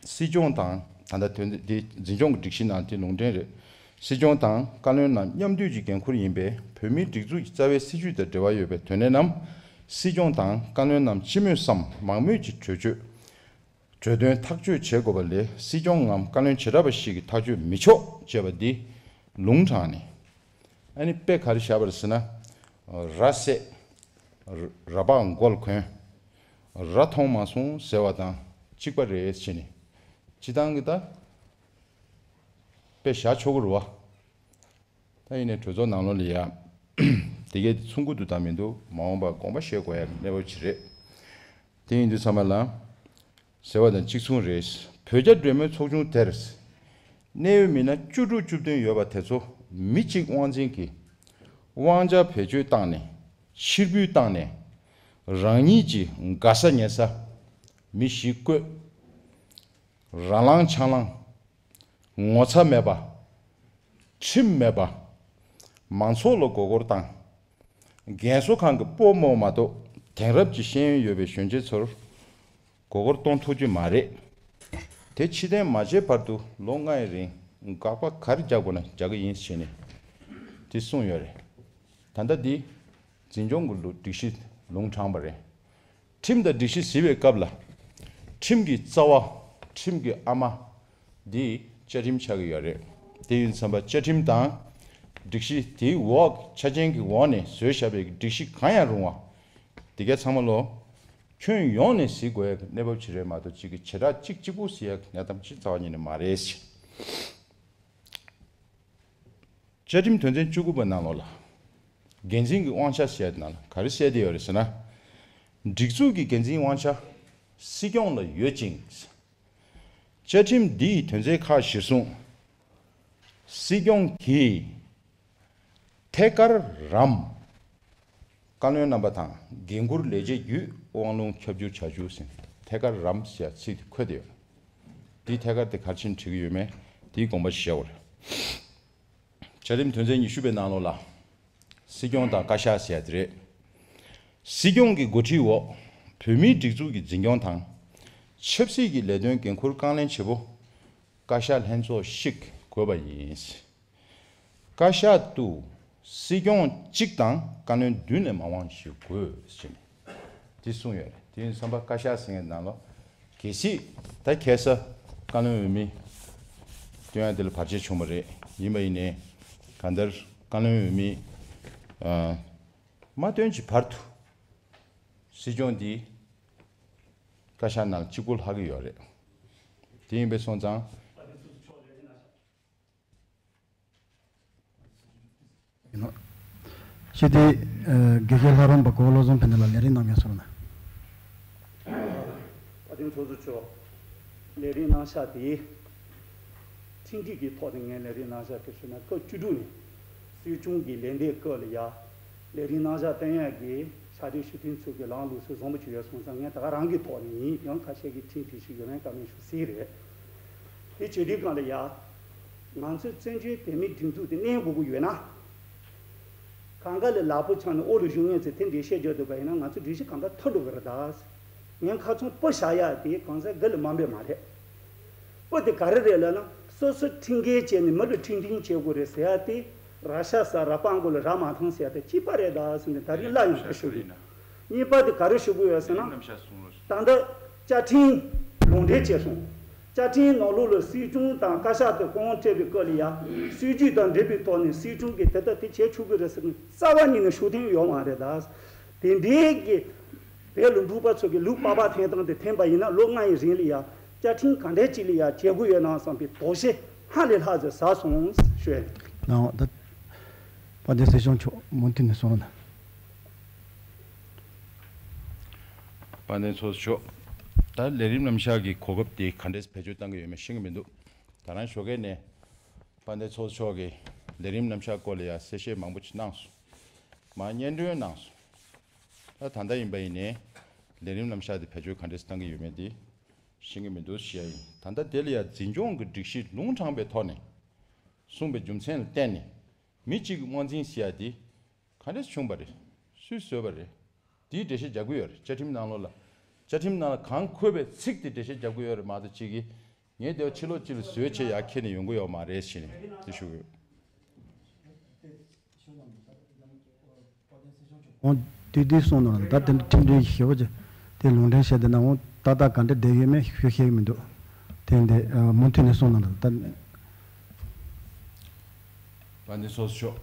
སྲིད་སྐྱོང་དང་། ད་ལྟ་དོན་དེ་འཛིན་སྐྱོང་གི་སྒྲིག་གཞི་ནང་དེ་ལུང་འདྲེན་རེད། སྲིད་སྐྱོང་དང་བཀའ་བློན་རྣམས་མཉམ་འདུས་ཀྱི་འགན་ཁུར་ཡིན་པས། བོད་མིའི་སྒྲིག་འཛུགས་ཀྱི་རྩ་བའི་སྲིད་བྱུས་དང་འབྲེལ་བ་ཡོད་པའི་དོན་གནད་རྣམས་སྲིད་སྐྱོང་དང་བཀའ་བློན་རྣམས་སྤྱི་མོས་སམ་མང་མོས་ཀྱི་གྲོས་ཆོད། གྲོས་དོན་ཐག་གཅོད་བྱེད་དགོས་པ་ལས་སྲིད་སྐྱོང་ངམ་བཀའ་བློན་བྱེ་བྲག་པ་ཞིག་གིས་ཐག་གཅོད་མི་ཆོག་ཅེས་པ་འདི་ལུང་དྲངས་ནས། ཨ་ནི་དཔེ་ག་རེ་བཞག་པ་རེད་ཟེར་ན། ར་བསད། ར་ལྤགས་མགོ་ལ་གོན། ར་མཐོང་མ་སོང་ཟེར་བ་དང་གཅིག་པ་རེད་ཟེར་ནས། སྤྱི་བཏང་གི་ད་དཔེ་བཞག་ཆོག་གི་རེད་བ། ད་ཡིན་ནའི་གྲོས་ཚོགས་ནང་ལོགས་ལ་ཡ། དེ་གའི་ཚུགས་ཀྱི་འདུག་དང་མི་འདུག་མ་འོངས་པར་དགོངས་པ་བཞེས་དགོས་ཡ་གནས་བབ་ཅིག་རེད། དེ་ཡིན་དུས་ཚང་མ་ལ་ཟེར་བ་དང་གཅིག་མཚུངས་རེད། བོད་རྒྱ་འབྲེལ་མོལ་ཚོགས་ཆུང་དེར་གནད་ཡོད་མི་སྣ་བཅུ་དྲུག་བཅུ་བདུན་ཡོད་པ་དེ་ཚོ་མི་གཅིག་དབང་འཛིན་གྱིས་དབང་ཆ་བེད་སྤྱོད་བཏང་ནས་ཕྱིར་འབུད་བཏང་ནས་རང་ཉིད་ཀྱི་དགའ་ས་ཉེ་ས་མི་ཞིག་བསྐོས། ར་ལངས་ཆང་ལངས། ངོ་ཚ་མེད་པ། ཁྲིམས་མེད་པ། མང་ཚོགས་ལ་མགོ་སྐོར་བཏང་། རྒན་གསོ་ཁང་གི་སྤོ་རྨོ་མ་གཏོགས་དེང་རབས་ཀྱི་ཤེས་ཡོན་ཡོད་པའི་གཞོན་སྐྱེས་ཚོར་མགོ་སྐོར་གཏོང་ཐུབ་ཀྱི་མ་རེད། དེ་ཕྱིར་འཐེན་མ་བྱས་བར་དུ་ལོ་ལྔ་ཡི་རིང་དགག་པ་ག་རེ་རྒྱག་དགོས་ན་རྒྱག་གི་ཡིན་ཞེས་ནས་དེ་གསུངས་ཡོད་རེད། ད་ལྟ་འདི་འཛིན་སྐྱོང་གི་ལུ་སྒྲིག་གཞི་ལུང་དྲངས་པ་རེད། ཁྲིམས་དང་སྒྲིག་གཞི་ཟེར་བའི་སྐབས་ལ། ཁྲིམས་ཀྱི་རྩ་བ། ཁྲིམས་ཀྱི་ཨ་མ། འདི་བཅའ་ཁྲིམས་ཆགས་ཀྱི་ཡོད་རེད། དེ་ཡིན་ཙམ་པ་བཅའ་ཁྲིམས་དང་། སྒྲིག་གཞི་དེའི་འོག་ཆ་རྐྱེན་གྱི་འོག་ནས་བཟོས་བཞག་པའི་སྒྲིག་གཞི་གང་ཡང་རུང་བ། དེ་གའི་ཚང་མ་ལོ། ཁྱོན་ཡོངས་ནས་གཟིགས་དགོས་ཡག་གི་གནས་བབ་ཅིག་རེད་མ་གཏོགས་གཅིག་གི་བྱེ་བྲག་གཅིག་གཅིག་པུ་ཟེར་ཡག་གི་གནས་སྟངས་ཅིག་རྩ་བ་ཉིད་ནས་མ་རེད། བཅའ་ཁྲིམས་དོན་ཚན་བཅུ་དགུ་པ་ནང་ལོགས་ལ། འགན་འཛིན་གྱི་དབང་ཆ་ཟེར་ཡ་དེ་ནང་ལ་ག་རེ་གསལ་བསྡད་ཡོད་རེད་ཟེར་ན། སྒྲིག་འཛུགས་ཀྱི་འགན་འཛིན་དབང་ཆ་སྲིད་སྐྱོང་ལ་ཡོད་ཅིང་། བཅའ་ཁྲིམས་འདི་ཡི་དོན་ཚན་ཁག་གཞིར་བཟུང་། སྲིད་སྐྱོང་གིས་ཐད་ཀར་རམ། བཀའ་བློན་རྣམ་པ་དང་འགན་འཁུར་ལས་བྱེད་བརྒྱུད་དབང་ལུང་ཁྱབ་བསྒྱུར་བྱ་རྒྱུ་ཟེར། ཐད་ཀར་རམ་ཟེར་ཡ་ཚིག་དེ་འཁོད་དེ་ཡོད། འདིའི་ཐད་ཀར་དེ་ག་རེ་བྱས་ནས་བྲིས་ཀྱི་ཡོད་མེད་དེའི་དགོངས་པ་ཞུ་བ་རེད། བཅའ་ཁྲིམས་དོན་ཚན་ཉི་ཤུ་པའི་ནང་ལོགས་ལ། སྲིད་སྐྱོང་དང་བཀའ་ཤག་ཟེར་ཡ་དེ་རེད། སྲིད་སྐྱོང་གི་འགོ་ཁྲིད་འོག་བོད་མིའི་སྒྲིག་འཛུགས་ཀྱི་འཛིན་སྐྱོང་དང་། ཆབ་སྲིད་ཀྱི་ལས་དོན་འགན་འཁུར་རྐང་ལེན་བྱེད་པོ། བཀའ་ཤག་ལྷན་ཚོགས་ཤིག་དགོས་པ་ཡིན། བཀའ་ཤག་ཏུ་སྲིད་སྐྱོང་གཅིག་དང་བཀའ་བློན་བདུན་ལས་མང་བ་ཞིག་དགོས་ཟེར་ནས་དེ་གསུངས་ཡོད་རེད། དེ་ཡིན་ཙམ་པ་བཀའ་ཤག་ཟེར་མཁན་ནང་ལོགས་གལ་སྲིད་ད་ཁ་སང་བཀའ་བློན་འོས་མི་བཏོན་ཡ་དེ་ལ་བར་ཆད་བྱུང་བ་རེད། ཡིན་པ་ཡིན་ནའི་གང་ལྟར་བཀའ་བློན་འོས་མི་ཨ་མ་བཏོན་གྱི་བར་དུ་སྲིད་སྐྱོང་འདི་བཀའ་ཤག་ནང་གཅིག་པུ་ལྷག་གི་ཡོད་རེད། དེ་ཡིན་པས་སོང་ཙང་། ཡིན་ནོ། སྤྱི་འཐུས། ཨ། དགེ་བཤེས་ལྷ་རམས་པ་གོ་བོ་བློ་བཟང་ཕན་བདེ་ལགས་ལས་རིམ་གནང་མཁན་ཚོར་ན། བཀའ་དྲིན་ཚོགས་གཙོ་མཆོག་ལས་རིམ་གནང་ཤག་དེ། ཁྲིམས་སྒྲིག་གི་ཐོག་ནས་ངས་ལས་རིམ་གནང་ཤག་དེ་ཞུ་ན་སྐབས་བཅུ་དྲུག་ནས་སྲིད་སྐྱོང་གི་ལས་འདས་སྐབས་ལ་ཡ། ལས་རིམ་གནང་ཤག་བཏོན་ཡག་གི་ཕྱག་སྦྲེལ་ཞུ་མཁན་ཚོ་གི་ལམ་ལུགས་སྲོལ་བཟང་པོ་ཅིག་ཡོད་སོང་ཙང་ངས་ད་ག་རང་གི་ཐོག་ནས་ཡིན་ཡང་ཁ་ཤས་ཀྱི་ཁྲིམས་སྒྲིག་ཞིག་ཡོད་མེད་བཀའ་མོལ་ཞུ་སྲིད་རེད། དེ་བྱེད་དུས་སྒང་ལ་ཡ། ང་ཚོའི་བཙན་བྱོལ་བོད་མིའི་སྒྲིག་འཛུགས་དེ་གནས་དགོས་ཀྱི་ཡོད་ན། གང་ག་ལས་ལག་པ་འཆང་ནས་ཨོ་རུ་བཞུགས་མཁན་ཚོས་དེ་འདྲའི་བཤད་རྒྱུ་འདུག་པ་ཡིན་ན། ང་ཚོ་སྒྲིག་གཞི་གང་ག་མཐུན་འགྲོ་གི་རེད་ད། ངས་ཁ་ཚོན་སྤུ་བཞག་ཡག་དེ་གང་ཟག་སྒེར་ལ་དམའ་འབེབས་མ་རེད། སྤུ་དེ་ག་རེ་རེད་ལབ་ན། སོ་སོ་ཁྲིམས་འགལ་བྱས་ནས་མི་ལ་ཁྲིམས་མཐུན་བྱེད་དགོས་རེད་ཟེར་ཡག་དེ། ར་ཤ་ཟ་ར་སྤང་དགོས་ལ་ར་མ་ཐང་ཟེར་ཡག་དེ་གཅིག་པ་རེད་ད་ཟེར་ནས་ད་རིང་སླར་ཡང་ཞུ་གི་ཡོད། གཉིས་པ་དེ་ག་རེ་ཞུ་གི་ཡོད་ཟེར་ན། ད་ལྟ་བཅའ་ཁྲིམས་ལུང་འདྲེན་བྱས་སོང་། བཅའ་ཁྲིམས་ནང་ལོགས་ལ་སྲིད་སྐྱོང་དང་བཀའ་ཤག་ཏུ་སྐུ་དབང་སྤྲད་པའི་སྐབས་ལ་ཡ། སྲིད་ཇུས་དང་འབྲེལ་བའི་ཐོག་ནས་སྲིད་སྐྱོང་གིས་དེ་ལྟ་དེ་བྱེད་ཆོག་གི་རེད་ཟེར་ནས་རྩ་བ་ཉིད་ནས་ཞུ་དོན་ཡོད་མ་རེད་ད། དེ་འདྲའི་གི་བོད་ལ་འབྲུག་པ་ཚོ་གི་ལུག་པགས་པ་འཐེན་སྟངས་དེ་འཐེན་པ་ཡིན་ན། ལོ་ལྔ་ཡི་རིང་ལ་ཡ་བཅའ་ཁྲིམས་ག་འདྲའི་ཅིག་ལ་ཡ་བྱེད་དགོས་ཡོད་ན་བསམ་པའི་དོགས་གཞི་སྔར་ལས་ལྷག་ཙམ་ཟ་སོང་ཞུ་ཡ་ཡིན། ནའང་ད་དཔལ་ལྡན་སྲིད་སྐྱོང་མཆོག་མུ་མཐུད་ནས་གསུང་རོགས་གནང་། དཔལ་ལྡན་ཚོགས་གཙོ་མཆོག་ད་ལས་རིམ་རྣམ་གཞག་གི་གོ་སྐབས་དེ་ག་འདྲས་བེད་སྤྱོད་གཏང་གི་ཡོད་མེད་ཤེས་ཀྱི་མི་འདུག་ད་རང་ཞོགས་ཀས་ནས་དཔལ་ལྡན་ཚོགས་གཙོ་མཆོག་གིས་ལས་རིམ་རྣམ་གཞག་སྐོར་ལ་ཡང་གསལ་བཤད་མང་པོ་ཅིག་གནང་སོང་། མར་སྙན་སྒྲོན་གནང་སོང་། ད་ད་ལྟ་ཡིན་པ་ཡིན་ནའི་ལས་རིམ་རྣམ་གཞག་དེ་བེད་སྤྱོད་ག་འདྲས་གཏང་གི་ཡོད་མེད་དེ་ཤེས་ཀྱི་མི་འདུག་ཞུ་ཡ་ཡིན། ད་ལྟ་དེ་ལ་ཡང་འཛིན་སྐྱོང་གི་སྒྲིག་གཞི་ལུང་དྲངས་པའི་ཐོག་ནས་གསུངས་པའི་རྒྱུ་མཚན་ལ་བརྟེན་ནས་མི་གཅིག་གི་དབང་འཛིན་ཟེར་ཡ་དེ་ག་འདྲས་བྱུང་བ་རེད། སུས་བཟོས་པ་རེད། དེའི་འགྲེལ་བཤད་རྒྱག་གི་ཡོད་རེད། བཅའ་ཁྲིམས་ནང་ལོགས་ལ། བཅའ་ཁྲིམས་ནང་ལ་གང་འཁོད་པའི་ཚིག་དེ་འགྲེལ་བཤད་རྒྱག་གི་ཡོད་རེད་མ་གཏོགས་གཅིག་གིས་ངས་དེ་ཕྱི་ལོགས་གཅིག་ལ་བཟོས་བྱས་ཡར་འཁྱེར་ནས་ཡོང་གི་ཡོད་མ་རེད་ཞེས་ནས་དེ་ཞུ་གི་ཡོད། འོང་དུས་དུས་གསུངས་གནང་ལ། ད་དེ་འདྲ་ཁྲིམས་དོན་ཞེ་པོ་ཅིག་དེ་ལུང་འདྲེན་བྱས་བསྡད་ན། འོང་ད་ལྟ་ག་འདྲ་བསྡད་ཡོད་མེད་ཤོད་ཤེས་ཀྱི་མི་འདུག་དེ་འདི་མུ་མཐུད་ནས་གསུངས་གནང་ལ། ད། དཔལ་ལྡན་ཚོགས་གཙོ་མཆོག་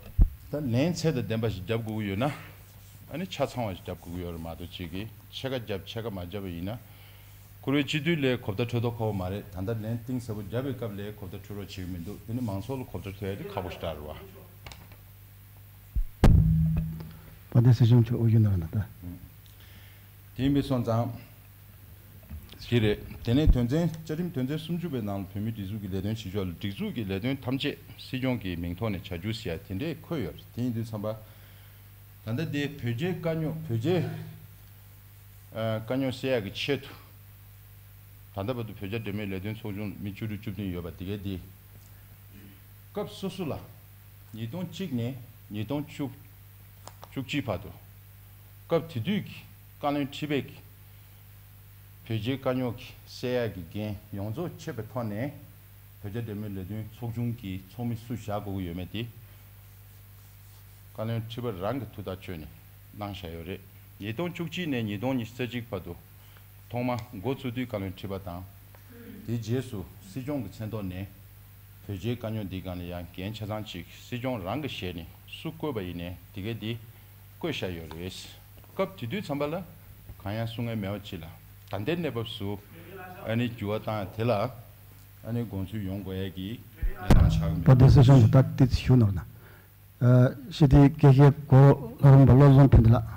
ད་ལན་ཚད་དང་ལྡན་པ་ཞིག་རྒྱབ་དགོས་ཀྱི་ཡོད་ན། ཨ་ནི་ཆ་ཚང་བ་ཞིག་རྒྱབ་དགོས་ཀྱི་ཡོད་རེད་མ་གཏོགས་གཅིག་གིས་ཕྱེད་ཀ་རྒྱབ་ཕྱེད་ཀ་མ་རྒྱབ་པ་ཡིན་ན། བཀུར་འོས་སྤྱི་འཐུས་ལ་གོ་བརྡ་འཕྲོད་མདོག་ཁ་པོ་མ་རེད། ད་ལྟ་ལན་གཏིང་ཟབ་པོ་རྒྱབ་པའི་སྐབས་ལ་གོ་བརྡ་འཕྲོད་རོགས་བྱེད་ཀྱི་མི་འདུག་དེ་ནི་མང་ཚོགས་ལ་གོ་བརྡ་འཕྲོད་ཡ་དེ་ཁག་པོ་ཞིག་རེད་བ། དཔལ་ལྡན་སྲིད་སྐྱོང་མཆོག་དབུ་བཞུགས་གནང་ལ་ད། དེ་ཡིན་པས་སོང་ཙང་། དེ་རེད། དེ་ནས་དོན་ཚན་བཅའ་ཁྲིམས་དོན་ཚན་སུམ་ཅུ་པའི་ནང་ལ་བོད་མིའི་སྒྲིག་འཛུགས་ཀྱི་ལས་དོན་བྱེད་ཕྱོགས་ལ་སྒྲིག་འཛུགས་ཀྱི་ལས་དོན་ཐམས་ཅད་སྲིད་སྐྱོང་གི་མིང་ཐོག་ནས་བྱ་རྒྱུ་ཟེར་ཡ་དེ་འདྲས་འཁོད་ཡོད་རེད། དེ་ཡིན་དུས་ཙམ་པ། ད་ལྟ་དེ་བོད་རྒྱའི་དཀའ་རྙོག་བོད་རྒྱའི་ཨ་དཀའ་རྙོག་སེལ་ཡག་གི་ཆེད་དུ། ད་ལྟ་བར་དུ་བོད་རྒྱ་འབྲེལ་མོལ་ལས་དོན་ཚོགས་ཆུང་མི་བཅུ་དྲུག་བཅུ་བདུན་ཡོད་པ་དེ་གའི་དེ། སྐབས་སོ་སོ་ལ། ཉིས་སྟོང་གཅིག་ནས་ཉིས་སྟོང་བཅུ། བཅུ་གཅིག་བར་དུ། སྐབས་དེ་དུས་ཀྱི་བཀའ་བློན་ཁྲི་པས་ཀྱི། བོད་རྒྱའི་དཀའ་རྙོག་གི་སེལ་ཡག་གི་འགན་ཡོངས་རྫོགས་ཆད་པའི་ཐོག་ནས། བོད་རྒྱ་འབྲེལ་མོལ་ལས་དོན་ཚོགས་ཆུང་གི་ཚོགས་མི་སུ་བཞག་དགོས་ཀྱི་ཡོད་མེད་དེ། བཀའ་བློན་ཁྲི་པ་རང་གི་ཐུགས་ཐག་གཅོད་ནས་གནང་བཞག་ཡོད་རེད། ཉིས་སྟོང་བཅུ་གཅིག་ནས་ཉིས་སྟོང་ཉི་ཤུ་རྩ་གཅིག་བར་དུ། ཐོག་མ་འགོ་བཙུགས་དུས་བཀའ་བློན་ཁྲི་པ་དང་། དེའི་རྗེས་སུ་སྲིད་སྐྱོང་གི་མཚན་ཐོག་ནས། བོད་རྒྱའི་དཀའ་རྙོག་འདིའི་སྒང་ལ་ཡང་འགན་ཆ་ཚང་གཅིག་སྲིད་སྐྱོང་རང་གི་ཞལ་ནས་སུ་བསྐོས་པ་ཡིན་ནའི་དེ་ག་འདི་བསྐོས་བཞག་ཡོད་རེད། སྐབས་དེ་དུས་ཙམ་པ་ལ་གང་ཡང་གསུང་མཁན་མེད་པ་ཅིག་ལ། ད་ལྟའི་གནས་བབ་སུ་ཨ་ནི་འགྱུར་བ་བཏང་ཡ་དེ་ལ་ཨ་ནི་དགོངས་ཚུལ་ཡོང་དགོས་ཡ་གི་གནས་སྟངས་ཆགས་ཀྱི་མེད། བཀའ་བསྡུ་སེ་ཤོན་དུ་ད་ཏི་ཙི་ཞུ་ནོར་ན། ཨ་ཤི་དེ་སྐད་ཤེས་གོ་ལྷ་རམས་པ་བློ་བཟང་ཕན་བདེ་ལགས།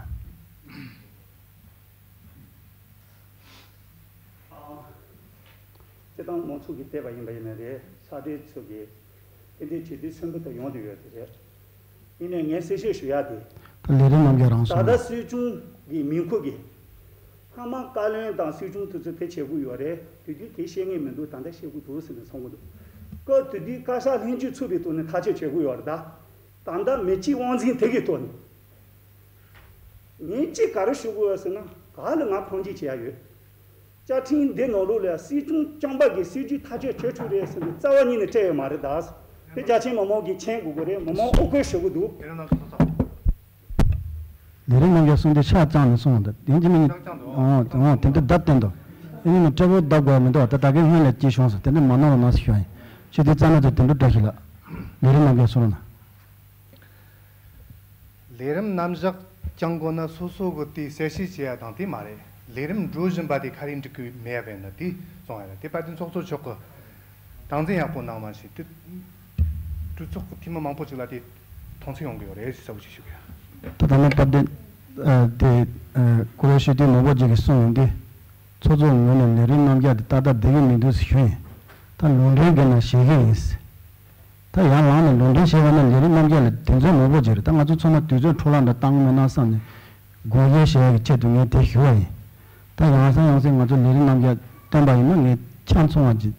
སྤྱིར་བཏང་མང་ཚོགས་ཀྱིས་བལྟས་པ་ཡིན་པ་ཡིན་ན་རེད། ཕྱག་སྦྲེལ་ཚོ་གིས་དེ་འདྲའི་བྱེད་དུས་སེམས་པ་ད་ཡོང་དུ་ཡོད་དེ་རེད། ཡིན་ནའི་ངས་གསལ་བཤད་ཞུ་ཡ་དེ། ད་ལས་རིམ་རྣམ་རྒྱལ་རང་ད་སོང་ལྟ་ན། སྲིད་སྐྱོང་གི་མིང་ཁུར་གི། སྔ་མ་བཀའ་བློན་དང་སྲིད་སྐྱོང་དེ་ཚོས་དེ་བྱེད་དགོས་ཡོད་རེད། དེ་དུས་དེ་བཤད་ངེས་མི་འདུག་ད་ལྟ་བཤད་དགོས་འདུག་ཟེར་ནས་གསུང་གི་འདུག་སྐབས་དེ་དུས་བཀའ་ཤག་ལྷན་རྒྱས་ཚུད་པའི་ཐོག་ནས་ཐག་གཅོད་བྱེད་དགོས་ཡོད་རེད་ད། ད་ལྟ་མི་གཅིག་དབང་འཛིན་དེ་གི་ཐོག་ནས། ངས་གཅིག་ག་རེ་ཞུ་དགོས་ཟེར་ན། ག་ལ་ང་ཕངས་སྐྱེད་བྱེད་ཡ་ཡོད། བཅའ་ཁྲིམས་འདི་ནང་ལོགས་ལ་སྲིད་སྐྱོང་རྐྱང་པ་གིས་སྲིད་ཇུས་ཐག་གཅོད་བྱེད་ཆོག་རེད་ཟེར་ནས་རྩ་བ་ཉིད་ནས་སྤྲད་ཡོད་མ་རེད་ད། དེ་རྒྱ་ཆེན་མི་མང་གིས་མཁྱེན་དགོས་ཀྱི་རེད། མི་མང་ཨོ་ཁོས་ཞུ་གི་འདུག་ལས་རིམ་རྣམ་རྒྱལ་གསུང་དེ་ཕྱག་བརྐྱངས་ནས་གསུངས་འདུག་དེ་འདི་མིན། ཨོ་ཨོ་དེ་འདི་བརྡ་བསྟན་འདུག་ཨེ་ནི་སྤྲད་པོ་བརྡ་དགོས་མི་འདུག་ད་ད་གིན་སྔོན་ལ་སྐྱེས་བྱུང་ཟེར་དེ་འདྲ་མ་གནང་རོགས་གནང་ཞུ་ཡ་ཡིན། ཁྱེད་དེ་རྩ་ན་ཚོ་དེ་འདྲ་བཀྲ་ཤིས་ལགས། ལས་རིམ་རྣམ་རྒྱལ་གསུང་རོགས་གནང་། ལས་རིམ་རྣམ་གཞག་བསྐྱང་དགོས་ན་སོ་སོ་གི་དེའི་གསལ་བཤད་བྱེད་ཡ་དང་དེ་མ་རེད། ལས་རིམ་འགྲོ་བཞིན་པ་དེ་ག་རེ་འགྲིག་གི་མེད་པས་ན་དེ་གསུང་ཡ་རེད། དེ་བར་དུ་ཚོགས་གཙོ་མཆོག་གི་སྟངས་འཛིན་ཡག་པོ་གནང་མ་ཤེས་དུས། གྲོས་ཚོགས་ཀྱི་འཐུས་མི་མང་པོ་ཅིག་ལ་དེ་མཐོང་ཚུལ་ཡོང་གི་ཡོད་རེད་ཟེར་བ་ཅིག་ཞུ་གི་ཡོད། ད་ལྟ་ནས་སྟབས་བདེ་དེ་བཀུར་འོས་ཞུ་དུས་མང་པོ་ཅིག་གིས་གསུངས་ཡོང་དུས། ཚོགས་གཙོ་ངོས་ནས་ལས་རིམ་རྣམ་རྒྱལ་དེ་ཏག་ཏག་བསྡད་ཀྱི་མི་འདུག་ཟེར་ཞུ་ཡིན། ད་ལུང་འདྲེན་དགོས་ན་བཞེས་ཀྱི་ཡིན། ད་ཡར་ལངས་ནས་ལུང་འདྲེན་བྱས་པ་ན་ལས་རིམ་རྣམ་རྒྱལ་ལ་དེ་ཚོ་མང་པོ་ཅིག་རེད། ད་ང་ཚོ་ཚང་མ་དུས་ཚོད་འཕྲོ་བརླག་འདྲ་བཏང་མེད་ན་བསམ་ནས་དགོངས་བཞེས་བྱེད་ཡག་གི་ཆེད་དུ་ངས་དེ་ཞུ་བ་ཡིན། ད་ཡང་སེ་ཡང་སེ་ང་ཚོ་ལས་རིམ་རྣམ་རྒྱལ་བཏོན་པ་ཡིན་ན་ངས་ཆ་ཚང་བ་ཅིག་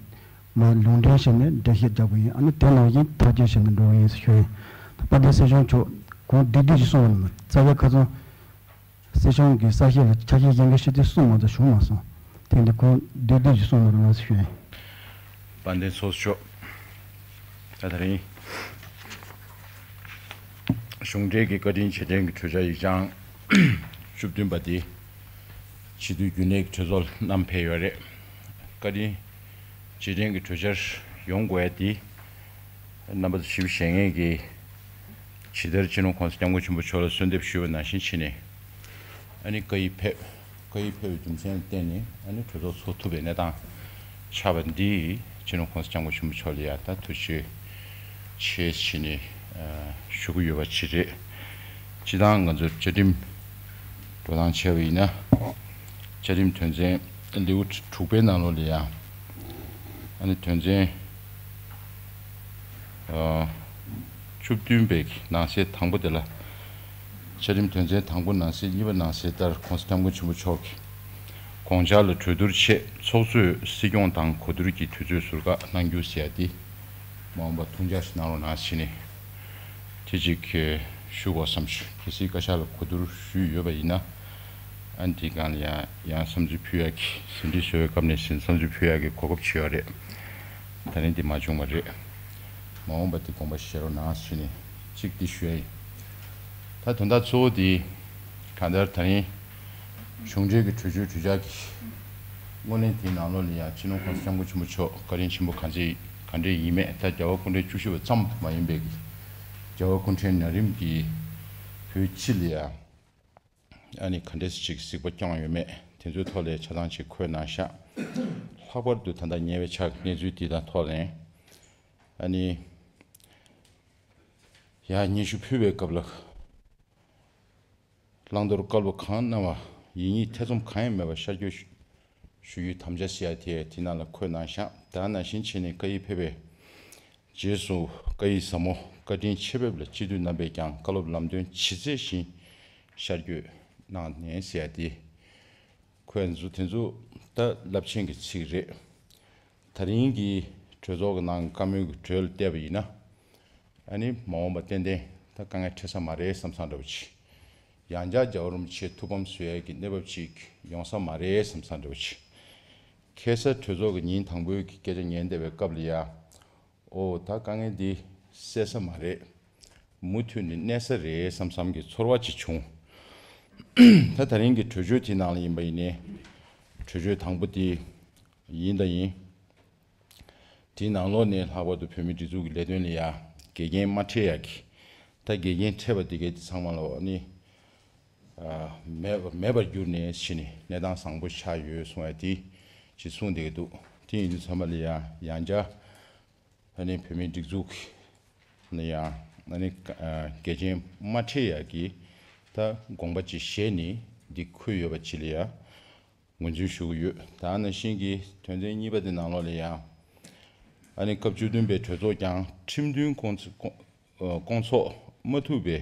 མར་ལུང་འདྲེན་བྱས་ནས་འགྲེལ་བཤད་རྒྱག་དགོས་ཡིན། ཨ་ནི་དེ་ནང་བཞིན་ཐག་གཅོད་བྱས་ནས་འགྲོ་གི་ཡིན་ཞུ་ཡིན། ད་དཔལ་ལྡན་སྲིད་སྐྱོང་མཆོག་ཁོང་བསྡུས་བསྡུས་ཤིག་གསུངས་པ་རེད་མ་རྩ་བའི་ཁ་སང་སྲིད་སྐྱོང་གི་གསལ་བཤད་ལ་ཆ་ཤས་གཞན་འགའ་ཤེས་དུས་གསུངས་མ་གཏོགས་བྱུང་མ་སོང་། དེ་འདི་ཁོང་བསྡུས་བསྡུས་ཤིག་གསུངས་པ་རེད་མ་ཟེར་ཞུ་ཡིན། དཔལ་ལྡན་ཚོགས་གཙོ་མཆོག་ད་ད་རིང་གཞུང་འབྲེལ་གྱི་བཀའ་དྲིན་རྗེས་དྲན་གྱི་གྲོས་འཆར་ཡིག་ཆ་བཅུ་བདུན་པ་འདི་སྤྱི་འཐུས་རྒྱུན་ལས་ཀྱི་གྲོས་ཚོགས་ལ་བསྣམས་ཕེབས་ཡོད་རེད། བཀའ་དྲིན་རྗེས་དྲན་གྱི་གྲོས་འཆར་ཡོང་དགོས་ཡ་འདི་རྣམ་པ་ཚོ་ཞིབ་ཞལ་ངེས་ཀྱི་ཇི་ལྟར་སྤྱི་ནོར་༸གོང་ས་༸སྐྱབས་མགོན་ཆེན་པོ་མཆོག་ལ་གསོལ་འདེབས་ཞུས་པ་ནང་བཞིན་བྱས་ནས་ཨ་ནི་བཀའ་ཡིག་ཕེབས། བཀའ་ཡིག་ཕེབས་པའི་རྒྱུ་མཚན་ལ་བརྟེན་ནས་ཨ་ནི་གྲོས་ཚོགས་ཚོགས་ཐུབ་པའི་གནས་སྟངས་ཆགས་པ་འདི་སྤྱི་ནོར་༸གོང་ས་༸སྐྱབས་མགོན་ཆེན་པོ་མཆོག་ལ་ཡང་ད་ཐུགས་རྗེ་ཆེ་ཞུ་ནས་ཞུ་གི་ཡོད་པ་ཅིག་རེད། སྤྱི་བཏང་ང་ཚོ་བཅའ་ཁྲིམས་འགྲོ་སྟངས་བྱས་པ་ཡིན་ན་བཅའ་ཁྲིམས་དོན་ཚན་ལེའུ་དྲུག་པའི་ནང་ལོགས་ལ་ཡང་ཨ་ནི་དོན་ཚན་བཅུ་བདུན་པའི་ནང་གསེས་དང་པོ་དེ་ལ། བཅའ་ཁྲིམས་དོན་ཚན་དང་པོ་ནང་གསེས་གཉིས་པ་ནང་གསལ་ལྟར་༸གོང་ས་༸སྐྱབས་མགོན་ཆེན་པོ་མཆོག་གིས་དགོངས་འཆར་ལ་གྲོས་བསྡུར་ཆེད་ཚོགས་གཙོས་སྲིད་སྐྱོང་དང་གོ་བསྡུར་གྱི་དུས་ཚོད་ཟུར་བཀག་གནང་རྒྱུ་ཟེར་ཡ་དེ་མ་འོངས་པ་ཐུགས་འཇགས་ཤིག་གནང་རོགས་གནང་ཟེར་ནས་དེ་ཅིག་ཞུ་དགོས་བསམ་ཞུ། གལ་སྲིད་བཀའ་ཤག་ལ་གོ་བསྡུར་ཞུས་ཡོད་པ་ཡིན་ན་ཨ་ནི་དེའི་སྒང་ལ་ཡང་ཡང་བསམ་ཚུལ་ཕུལ་ཡ་གི་ཟིན་བྲིས་བཟོ་བའི་སྐབས་ནས་ཟིན་བསམ་ཚུལ་ཕུལ་ཡ་གི་གོ་སྐབས་བྱས་ཡོད་རེད། ད་རིང་འདི་མ་བྱུང་བ་རེད། མ་འོངས་པ་འདི་དགོངས་པ་བཞེས་རོགས་གནང་ཞུས་ནས་གཅིག་འདི་ཞུ་ཡ་ཡིན། ད་དོན་དག་གཙོ་བོ་འདི་གང་ལྟར་ད་རིང་གཞུང་འབྲེལ་གྱི་གྲོས་ཆོད་གྲོས་འཆར་གྱི་སྔོན་གླེང་དེའི་ནང་ལོགས་ལ་ཡང་སྤྱི་ནོར་༸གོང་ས་༸སྐྱབས་མགོན་ཆེན་པོ་མཆོག་བཀའ་དྲིན་ཆེན་པོ་གང་ཅི་ག་འདྲས་ཡིན་མེད། ད་རྒྱལ་བ་སྐུ་ཕྲེང་བཅུ་བཞི་པ་ཙམ་མ་ཡིན་པའི་གི་རྒྱལ་བ་སྐུ་ཕྲེང་ན་རིམ་གྱི་བོད་སྤྱི་ལ་ཡང་ཨ་ནི་ག་འདྲས་ཅིག་གཟིགས་པ་བསྐྱངས་ཡོད་མེད་དེ་ཚོའི་ཐོག་ལ་ཆ་ཚང་ཅིག་འཁོད་གནང་ཤག་ལྷག་པར་དུ་ད་ལྟ་ཉེ་བའི་ཆར་གནས་ཚུལ་འདི་དང་ཐོག་ནས་ཨ་ནི་ཡར་སྙན་ཞུ་ཕུལ་བའི་སྐབས་ལ་བླང་དོར་བཀའ་སློབ་གང་གནང་བ་ཡིན་ཉིད་ཐེ་ཚོམ་གང་ཡང་མེད་པར་ཤར་བསྐྱོད་ཞུ་ཞུ་རྒྱུའི་དམ་བཅའ་ཟེར་ཡ་དེ་དེ་ནང་ལ་འཁོད་གནང་ཤག་ད་ནང་བཞིན་བྱས་ནས་བཀའ་ཡིག་ཕེབས་པའི་རྗེས་སུ་བཀའ་ཡིག་ཟབ་མོ་བཀའ་དྲིན་ཆེ་ཕེབས་ལ་སྤྱི་འཐུས་རྣམ་པས་ཀྱང་བཀའ་སློབ་ལམ་སྟོན་ཇི་མཛད་བཞིན་ཤར་བསྐྱོད་གནང་ནས་ཟེར་ཡ་དེ་འཁོད་འདུག་དེ་ཚོ་ད་རླབས་ཆེན་གྱི་ཚིག་རེད། ད་རིང་གི་གྲོས་ཚོགས་ཀྱི་ནང་བཀའ་མོལ་གྱི་གྲོས་ལ་བལྟས་པ་ཡིན་ན། ཨ་ནི་མ་འོངས་པ་ཏན་ཏན་ད་དཀའ་ངལ་འཕྲད་ས་མ་རེད་བསམ་བསམ་འདྲ་པོ་ཅིག་ཡང་བསྐྱར་རྒྱལ་བ་རིན་པོ་ཆེ་ཐུགས་ཕམ་བཟོ་ཡས་ཀྱི་གནས་བབ་ཅིག་ཡོང་ས་མ་རེད་བསམ་བསམ་འདྲ་པོ་ཅིག་ཁ་སང་གྲོས་ཚོགས་ཀྱི་ཉིན་དང་པོའི་གི་སྐད་ཆ་ཉན་བསྡད་པའི་སྐབས་ལ་ཡ། ཨོ་ད་དཀའ་ངལ་འདི་སེལ་ས་མ་རེད། མུ་མཐུད་ནས་གནས་ས་རེད་བསམ་བསམ་གྱི་ཚོར་བ་ཅིག་བྱུང་། ད་ད་རིང་གི་གྲོས་ཆོད་དེའི་ནང་ལ་ཡིན་པ་ཡིན་ནའི་གྲོས་ཆོད་དང་པོ་དེ་ཡིན་དང་ཡིན། དེའི་ནང་ལོགས་ནས་ལྷག་པར་དུ་བོད་མིའི་སྒྲིག་འཛུགས་ཀྱི་ལས་དོན་ལ་ཡ་འགལ་རྐྱེན་མ་འཕྲད་ཡ་གི་ད་འགལ་རྐྱེན་འཕྲད་པ་དེ་གའི་དེ་ཚང་མ་ལ་ནི་མེད་པ་མེད་པར་གྱུར་ནས་ཕྱིན་ནས་གནས་སྟངས་བཟང་པོ་ཆགས་ཡོད་གསུང་ཡ་དེ་ཅིག་གསུངས་བསྡད་ཀྱི་འདུག་དེ་ཡིན་དུས་ཚང་མ་ལ་ཡ་ཡང་བསྐྱར་ཨ་ནི་བོད་མིའི་སྒྲིག་འཛུགས་ནས་ཡང་ཨ་ནི་འགལ་རྐྱེན་མ་འཕྲད་ཡ་གི་ད་དགོངས་པ་ཅིག་བཞེས་ནས་འདི་འཁོད་ཡོད་པ་ཅིག་ལ་ཡ། ངོས་འཛིན་ཞུ་གི་ཡོད། ད་ནང་བཞིན་གྱི་དོན་ཚན་གཉིས་པ་དེ་ནང་ལོགས་ལ་ཡང་ཨ་ནི་སྐབས་བཅུ་བདུན་པའི་གྲོས་ཚོགས་ཀྱང་ཁྲིམས་མཐུན་སྐོང་ཚོགས་སྐོང་ཨ་སྐོང་ཚོགས་མ་ཐུབ་པའི་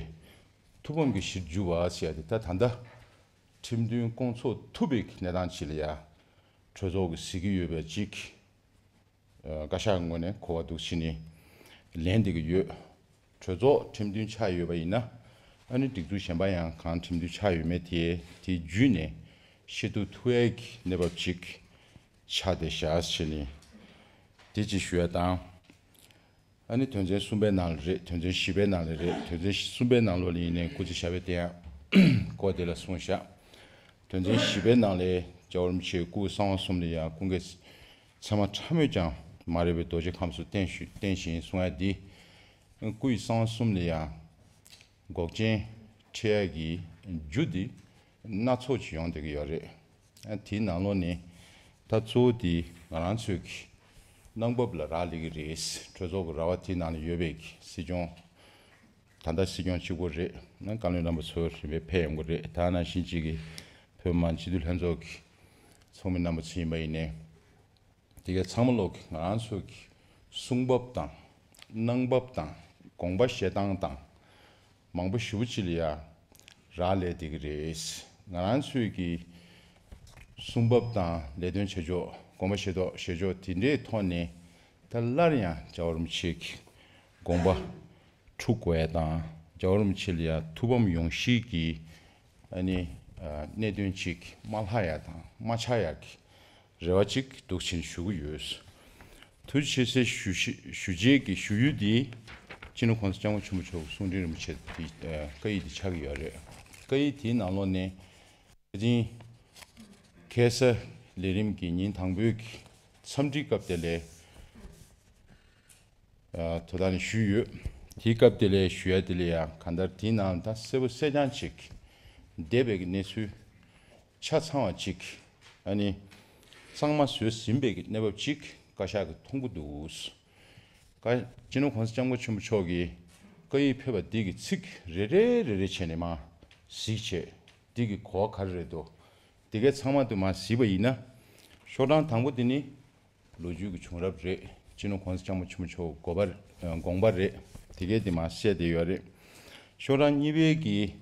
ཐུགས་ཕམ་གྱི་གཞིར་གྱུར་བ་ཟེར་ཡ་དེ་ད་ད་ལྟ་ཁྲིམས་མཐུན་སྐོང་ཚོགས་ཐུབ་པའི་གནས་སྟངས་ཅིག་ལ་ཡང་གྲོས་ཚོགས་ཀྱིས་གཟིགས་ཀྱི་ཡོད་པའི་ཅིག་ཨ་བཀའ་ཤག་ངོས་ནས་གོ་བ་འདུག་ཕྱིན་ནས་ལན་འདེབས་ཀྱི་ཡོད། གྲོས་ཚོགས་ཁྲིམས་མཐུན་ཆགས་ཡོད་པ་ཡིན་ན་ཨ་ནི་སྒྲིག་འཛུགས་གཞན་པ་ཡང་གང་ཁྲིམས་མཐུན་ཆགས་ཡོད་མེད་དེ་དེ་བརྒྱུད་ནས་ཤེས་རྟོགས་ཐུབ་ཡས་ཀྱི་གནས་བབ་ཅིག་ཆགས་བསྡད་བཞག་ཕྱིན་ནས་དེ་ཅིག་ཞུ་ཡ་དང་། ཨ་ནི་དོན་ཚན་གསུམ་པའི་ནང་ལ་རེད། དོན་ཚན་བཞི་པའི་ནང་ལ་རེད། དོན་ཚན་གསུམ་པའི་ནང་ལོགས་ལ་ཡིན་ནའི་སྐུ་ཚེ་ཞབས་པད་བརྟན་ཡག་སྐོར་དེ་ལ་གསུངས་བཞག་དོན་ཚན་བཞི་པའི་ནང་ལས་རྒྱལ་བ་རིན་པོ་ཆེའི་སྐུ་གསང་བ་གསུམ་ལ་ཡང་ཀུན་དགའི་མཚན་མ་ཕྲ་མོས་ཀྱང་མ་རིག་པའི་རྡོ་རྗེ་ཁམས་སུ་བརྟན་ཞིང་གསུང་ཡ་འདི། སྐུ་ཡི་གསང་བ་གསུམ་ལ་ཡང་འགོག་རྐྱེན་འཕྲད་ཡ་གི་རྒྱུ་འདི་སྣ་ཚོགས་ཅིག་ཡོང་བསྡད་ཀྱི་ཡོད་རེད། ཨ་དེའི་ནང་ལོགས་ནས་ད་གཙོ་བོ་དེ་ང་རང་ཚོའི་གི་གནང་བབ་ལ་རག་ལས་ཀྱི་རེད། གྲོས་ཚོགས་ཀྱི་ར་བ་དེའི་ནང་ལ་ཡོད་པའི་གི་སྲིད་སྐྱོང་ད་ལྟ་སྲིད་སྐྱོང་གཅིག་པོ་རེད། ན་བཀའ་བློན་རྣམ་པ་ཚོ་རིམ་པས་ཕེབས་ཡོང་གི་རེད། ད་ནང་བཞིན་གཅིག་གི་བོད་མི་མང་སྤྱི་འཐུས་ལྷན་ཚོགས་ཀྱི་ཚོགས་མི་རྣམ་པ་ཚོ་ཡིན་པ་ཡིན་ནའི་དེ་ག་ཚང་མ་ལོག་གི་ང་རང་ཚོའི་གི་གསུང་བབ་དང་གནང་བབ་དང་དགོངས་པ་བཞེས་སྟངས་དང་། མང་པོ་ཞེ་པོ་ཅིག་ལ་ཡ་རག་ལས་བསྡད་ཀྱི་རེད། ང་རང་ཚོས་ཀྱི་གསུང་བབ་དང་ལས་དོན་བྱེད་ཕྱོགས་དགོངས་པ་བཞེས་ཐོག་བཞེས་ཕྱོགས་དེ་འདྲའི་ཐོག་ནས་ད་སླར་ཡང་རྒྱལ་བ་རིན་པོ་ཆེ་གི་དགོངས་པ་འཁྲུག་དགོས་ཡ་དང་ རྒྱལ་བ་རིན་པོ་ཆེ་ལ་ཡང་ཐུགས་ཕམ་ཡོང་གཞིའི་གི་ཨ་ནི་ཨ་གནད་དོན་ཅིག་མ་ལྷག་ཡ་དང་མ་ཆགས་ཡ་གི་རེ་བ་ཅིག་འདུག་ཕྱིན་ཞུ་གི་ཡོད། ཐུགས་རྗེ་ཆེ་ཟེར་ཞུ་ཞུ་རྗེས་ཀྱི་ཞུ་ཡུལ་འདི་སྤྱི་ནོར་༸གོང་ས་༸སྐྱབས་མགོན་ཆེན་པོ་མཆོག་གི་གསུང་འཕྲིན་རིན་པོ་ཆེ་འདི་ཨ་བཀའ་ཡིག་འདི་ཆགས་ཀྱི་ཡོད་རེད། བཀའ་ཡིག་དེའི་ནང་ལོགས་ནས་དེ་རིང་ཁ་སང་ལས་རིམ་གྱི་ཉིན་དང་པོའི་གི་འཚམས་འདྲིའི་སྐབས་དེ་ལས་ཨ་དོ་བདག་ནས་ཞུས་ཡོད། དེའི་སྐབས་དེ་ལས་ཞུ་ཡ་དེ་ལ་ཡང་གང་ལྟར་དེའི་ནང་ད་གསལ་པོ་གསལ་རྐྱང་ཅིག་འདས་པའི་གི་གནས་ཚུལ་ཆ་ཚང་བ་ཅིག་ཨ་ནི་གཙང་མ་བཟོས་ཟིན་པའི་གི་གནས་བབ་ཅིག་བཀའ་ཤག་གིས་མཐོང་གི་འདུག་བཀའ་སྤྱི་ནོར་༸གོང་ས་༸སྐྱབས་མགོན་ཆེན་པོ་མཆོག་གིས་བཀའ་ཡིག་ཕེབས་པ་འདི་གི་ཚིག་རེ་རེ་རེ་རེ་བྱས་ནས་མར་གཟིགས་བྱས། འདི་གི་གོ་བ་ག་རེ་རེད་འདུག་འདི་གའི་ཚང་མ་དུ་མར་གཟིགས་པ་ཡིན་ན། ཤོག་གྲངས་དང་པོ་དེ་ནི་ལོ་རྒྱུས་ཀྱི་བྱུང་རབས་རེད། སྤྱི་ནོར་༸གོང་ས་༸སྐྱབས་མགོན་ཆེན་པོ་མཆོག་དགོངས་པ་དགོངས་པ་རེད། དེ་གའི་དེ་མར་གསལ་བསྡད་ཡོད་རེད། ཤོག་གྲངས་གཉིས་པའི་གི་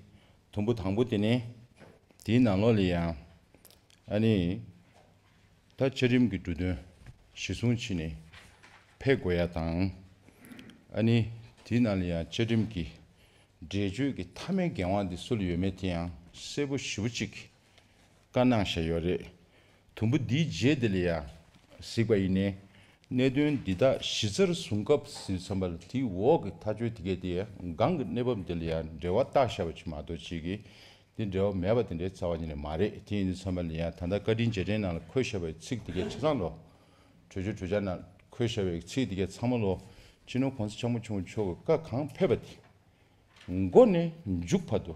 དུམ་བུ་དང་པོ་དེ་ནི་དེའི་ནང་ལོགས་ལ་ཡང་ཨ་ནི་ད་བཅའ་ཁྲིམས་ཀྱི་འབྲུ་དོན་གཞི་བཟུང་བྱས་ནས་ཕེབས་དགོས་ཡ་དང་། ཨ་ནི་དེའི་ནང་ལ་ཡང་བཅའ་ཁྲིམས་ཀྱི་འགྲེལ་བརྗོད་ཀྱི་མཐའ་མའི་འགན་དབང་འདི་སུ་ལ་ཡོད་མེད་དེ་ཡང་གསལ་པོ་ཞེ་པོ་ཅིག་བཀའ་གནང་བཞག་ཡོད་རེད། དུམ་བུ་འདིའི་རྗེས་དེ་ལ་ཡང་གཟིགས་པ་ཡིན་ནའི། གནད་དོན་འདི་དག་གཞི་རྩར་བཟུང་སྐབས་ཟིན་ཙམ་པ་ལ་དེའི་འོག་གི་ཐག་གཅོད་དེ་གས་དེ་སྒང་གི་གནས་བབ་འདི་ལ་ཡང་འབྲེལ་བ་བཏགས་བཞག་པ་ཅིག་མ་གཏོགས་ཅིག་གིས་འདི་འབྲེལ་བ་མེད་པ་དེ་འདྲའི་རྩ་བ་ཉིད་ནས་མ་རེད། དེ་ཡིན་དུས་ཙམ་པ་ལ་ཡང་ད་ལྟ་བཀའ་དྲིན་རྗེས་དྲན་ནང་ལ་འཁོད་བཞག་པའི་ཚིག་དེ་གས་ཆ་ཚང་ལོ། གྲོས་ཆོད་གྲོས་འཆར་ནང་འཁོད་བཞག་པའི་ཚིག་དེ་གས་ཚང་མ་ལོ། སྤྱི་ནོར་༸གོང་ས་༸སྐྱབས་མགོན་ཆེན་པོ་མཆོག་གི་བཀའ་གང་ཕེབས་པ་དེ་མགོ་ནས་མཇུག་བར་དུ་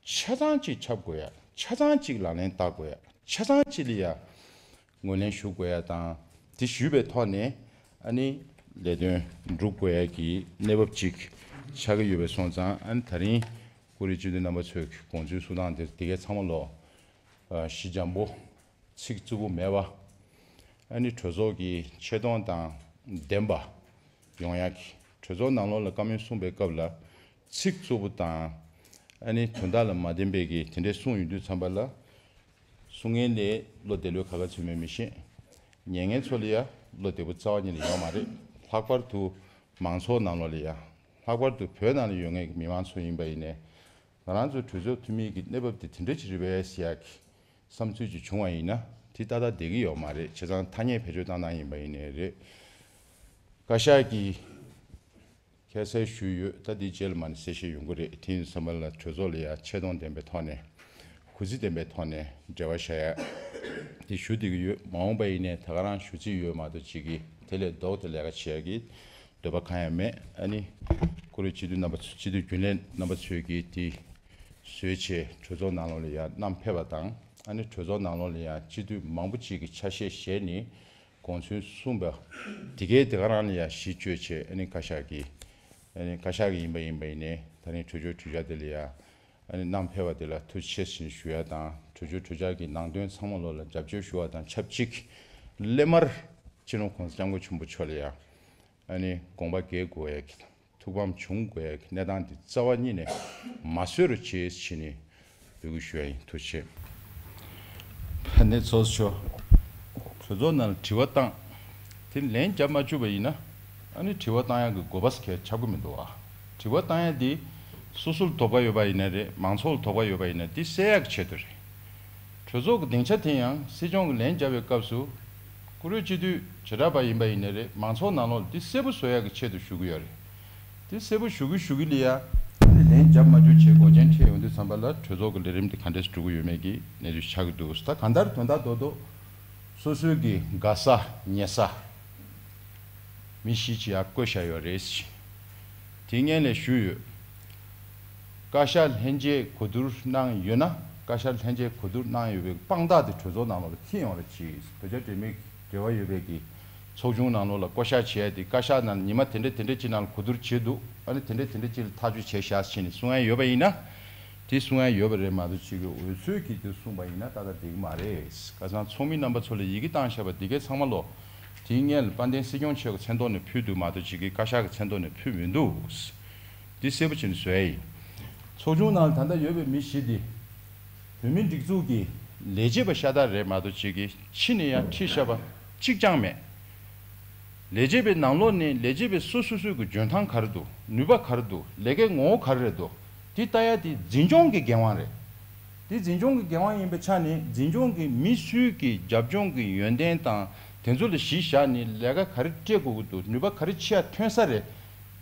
ཆ་ཚང་གཅིག་ཁྱབ་དགོས་ཡ། ཆ་ཚང་གཅིག་ལག་ལེན་བསྟར་དགོས་ཡ། ཆ་ཚང་གཅིག་ལ་ཡ་ངོས་ལེན་ཞུ་དགོས་ཡ་དང་། དེ་ཞུས་པའི་ཐོག་ནས་ཨ་ནི་ལས་དོན་སྒྲུབ་དགོས་ཡ་གི་གནས་བབ་ཅིག་ཆགས་ཀྱི་ཡོད་པའི་སོང་ཙང་། ཨ་ནི་ད་རིང་སྐུ་མགྲོན་སྤྱི་འཐུས་རྣམ་པ་ཚོས་དགོངས་ཚུལ་གསུང་སྟངས་དེ་དེ་གས་ཚང་མ་ལོ། ཨ་ཞི་འཇམ་པོ། ཚིག་རྩུབ་པོ་མེད་པ། ཨ་ནི་གྲོས་ཚོགས་ཀྱི་ཆེ་མཐོང་དང་ལྡན་པ་ཡོང་ཡག་གི། གྲོས་ཚོགས་ནང་ལོགས་ལ་བཀའ་མོལ་གསུངས་པའི་སྐབས་ལ་ཚིག་རྩུབ་པོ་དང་། ཨ་ནི་དོན་དག་ལ་མ་ལྡན་པའི་གི་དེ་འདྲའི་གསུངས་ཡོང་དུས་ཙམ་པ་ལ། གསུང་མཁན་ལ་བློ་བདེ་ལོས་ག་ག་ཚོད་མེད་མི་ཤེས། ཉན་མཁན་ཚོ་ལ་ཡ་བློ་བདེ་པོ་རྩ་བ་ཉིད་ནས་ཡོད་མ་རེད། ལྷག་པར་དུ་མང་ཚོགས་ནང་ལོགས་ལ་ཡ། ལྷག་པར་དུ་བོད་ནང་ལ་ཡོད་མཁན་གྱི་མི་མང་ཚོ་ཡིན་པ་ཡིན་ནའི། ང་རང་ཚོའི་གྲོས་ཚོགས་འཐུས་མི་གི་གནས་བབ་དེ་དེ་འདྲ་ཅིག་རེད་པས་ཟེར་ཡག་གི་བསམ་ཚུལ་ཅིག་བྱུང་བ་ཡིན་ན། དེ་ཏག་ཏག་བསྡད་ཀྱི་ཡོད་མ་རེད། བྱས་ཙང་ཐ་སྙད་བེད་སྤྱོད་བཏང་སྟངས་ཡིན་པ་ཡིན་ནའི་རེད། བཀའ་ཤག་གིས་ཁ་གསལ་ཞུས་ཡོད། ད་འདིའི་རྗེས་ལ་མར་ནས་གསལ་བཤད་ཡོང་གི་རེད། དེ་ཡིན་དུས་ཙམ་པ་ལ་གྲོས་ཚོགས་ལ་ཡ་ཆེ་མཐོང་ལྡན་པའི་ཐོག་ནས། གུས་བརྩི་ལྡན་པའི་ཐོག་ནས་འབྲེལ་བ་བྱ་ཡ་དེ་ཞུ་བསྡད་ཀྱི་ཡོད། མ་འོངས་པ་ཡིན་ནའི་ད་ག་རང་ཞུ་རྩིས་ཡོད་མ་གཏོགས་ཅིག་གིས་དེ་ལས་ལྡོག་སྟེ་ལས་ཀ་བྱེད་ཡ་གི་འདོད་པ་གང་ཡང་མེད། ཨ་ནི་སྐུ་མགྲོན་སྤྱི་འཐུས་རྣམ་པ་ཚོ། སྤྱི་འཐུས་རྒྱུན་ལས་རྣམ་པ་ཚོས་ཀྱིས་དེ་བཟོས་བྱས་གྲོས་ཚོགས་ནང་ལོགས་ལ་ཡ་བསྣམས་ཕེབས་པ་དང་། ཨ་ནི་གྲོས་ཚོགས་ནང་ལོགས་ལ་ཡ་སྤྱི་འཐུས་མང་པོ་ཅིག་གིས་ཆ་ཤས་བཞེས་ནས་དགོངས་ཚུལ་གསུངས་པ་དེ་གའི་དེ་ག་རང་ལ་ཡ་གཞི་བཅོལ་བྱས། ཨ་ནི་བཀའ་ཤག་གིས། ཨ་ནི་བཀའ་ཤག་གིས་ཡིན་པ་ཡིན་པ་ཡིན་ནའི་ད་རིང་གྲོས་ཆོད་གྲོས་འཆར་དེ་ལ་ཡ། ཨ་ནི་བསྣམས་ཕེབས་པ་དེ་ལ་ཐུགས་རྗེ་ཆེ་ཞུ་ཡ་དང་། གྲོས་ཆོད་གྲོས་འཆར་གྱི་ནང་དོན་ཚང་མ་ལོགས་ལ་རྒྱབ་སྐྱོར་ཞུ་བ་དང་ཆབས་ཅིག་སླད་མར་སྤྱི་ནོར་༸གོང་ས་༸སྐྱབས་མགོན་ཆེན་པོ་མཆོག་ལ་ཡང་ཨ་ནི་དགོངས་པ་འགལ་དགོས་ཡ་གི་ཐུགས་ཕམ་བྱུང་དགོས་ཡ་གི་གནས་སྟངས་འདི་རྩ་བ་ཉིད་ནས་མ་བཟོས་རོགས་བྱེད་ཟེར་ནས་འབོད་སྐུལ་ཞུ་ཡ་ཡིན། ཐུགས་རྗེ་ཆེ། ཕ་ནས་ཚོགས་ཞུགས། གྲོས་ཚོགས་ནང་ལ་དྲི་བ་བཏང་། དེ་ལན་རྒྱབ་མ་བཅུག་པ་ཡིན་ན། ཨ་ནི་དྲི་བ་བཏང་ཡག་གི་དགོས་པ་ཁྱད་ཆགས་ཀྱི་མི་འདུག་ཨ། དྲི་བ་བཏང་ཡག་དེ་སོ་སོར་དོགས་པ་ཡོད་པ་ཡིན་ན་རེད། མང་ཚོགས་ལ་དོགས་པ་ཡོད་པ་ཡིན་ན་དེ་སེལ་ཡག་གི་ཆེད་དུ་རེད། གྲོས་ཚོགས་ཀྱི་སྡིངས་ཆ་དེ་ཡང་སྲིད་སྐྱོང་གི་ལན་བརྒྱབ་པའི་སྐབས་སུ། བཀུར་འོས་སྤྱི་འཐུས་བྱེ་བྲག་པ་ཡིན་པ་ཡིན་ན་རེད། མང་ཚོགས་ནང་ལོགས་ལ་དེ་གསལ་པོ་བཟོ་ཡག་གི་ཆེད་དུ་ཞུ་གི་ཡོད་རེད། དེ་གསལ་པོ་ཞུ་གི་ཞུ་གི་ལ་ཡ། ལན་རྒྱབ་མ་རྒྱུ་བྱེད་དགོས་རྐྱེན་འཕྲད་ཡོང་དུས་ཙམ་པ་ལ་གྲོས་ཚོགས་ཀྱི་ལས་རིམ་དེ་ག་འདྲས་སུ་འགྲོ་གི་ཡོད་མེད་ཀྱི་གནས་ཚུལ་ཆགས་ཀྱི་འདུག་ད་གང་ལྟར་དོན་དག་རྡོག་རྡོག་སོ་སོའི་གི་དགའ་ས་ཉེ་ས་མི་བཞི་ཅིག་ཡར་བསྐོས་བཞག་ཡོད་རེད། དེ་སྔོན་ལས་ཞུས་ཡོད། བཀའ་ཤག་ལྷན་རྒྱས་གོ་བསྡུར་གནང་ཡོད་ན། བཀའ་ཤག་ལྷན་རྒྱས་གོ་བསྡུར་གནང་ཡོད་པའི་དཔང་རྟགས་དེ་གྲོས་ཚོགས་ནང་ལོགས་ལ་འཁྱེར་ཡོང་རེ་གྱིས། བོད་རྒྱ་འབྲེལ་མོལ་འབྲེལ་བ་ཡོད་པའི་གི་ཚོགས་ཆུང་ནང་ལོགས་ལ་བསྐོ་བཞག་བྱས་ཏེ། བཀའ་ཤག་ནང་ཉི་མ་དེ་འདྲ་དེ་འདྲ་ཅིག་ནང་ལ་གོ་བསྡུར་བྱས་འདུག་ཨ་ནི་དེ་འདྲ་དེ་འདྲ་ཅིག་ལ་ཐག་གཅོད་བྱས་བཞག་ཟེར་ནས་གསུང་ཡ་ཡོད་པ་ཡིན་ན། དེ་གསུང་ཡ་ཡོད་པ་རེད་མ་གཏོགས་ཅིག་གི་འོལ་ཚོད་ཀྱིས་དེ་གསུངས་པ་ཡིན་ན་ཏག་ཏག་འགྲིག་གི་མ་རེད། ཁ་སང་ཚོགས་མི་རྣམ་པ་ཚོ་ལ་ཡི་གེ་བཏང་བཞག་པ་འདི་གའི་ཚང་མ་ལོ། དེའི་སྔོན་ལ་དཔལ་ལྡན་སྲིད་སྐྱོང་མཆོག་གི་མཚན་ཐོག་ནས་ཕུལ་འདུག་མ་གཏོགས་ཅིག་གི་བཀའ་ཤག་གི་མཚན་ཐོག་ནས་ཕུལ་མི་འདུག་འདི་གསལ་པོ་བྱས་ནས་བཟོ་ཡ་ཡིན། ཚོགས་ཆུང་ནང་ལ་ད་ལྟ་ཡོད་པའི་མི་བཞི་འདི་བོད་མིའི་སྒྲིག་འཛུགས་ཀྱི་ལས་བྱེད་པ་ཤ་སྟག་རེད་མ་གཏོགས་ཅིག་གི་ཕྱི་ནས་ཡང་ཁྲིད་བཞག་པ་གཅིག་ཀྱང་མེད། ལས་བྱེད་པའི་ནང་ལོགས་ནས་ལས་བྱེད་པའི་སོ་སོ་སོའི་གི་འཇོན་ཐང་ག་རེ་འདུག་ནུས་པ་ག་རེ་འདུག་ལས་ཀའི་ངོ་བོ་ག་རེ་རེད་འདུག་དེ་ལྟ་ཡ་དེ་འཛིན་སྐྱོང་གི་འགན་དབང་རེད། དེ་འཛིན་སྐྱོང་གི་འགན་དབང་ཡིན་པའི་ཆ་ནས་འཛིན་སྐྱོང་གི་མི་སུའི་གི་རྒྱབ་ལྗོངས་ཀྱི་ཡོན་ཏན་དང་དེ་ཚོ་ལ་གཞི་བཞག་ནས་ལས་ཀ་ག་རེ་སྤྲད་དགོས་ཀྱི་འདུག་ནུས་པ་ག་རེ་ཆེ་ཡ་ཐོན་ས་རེད།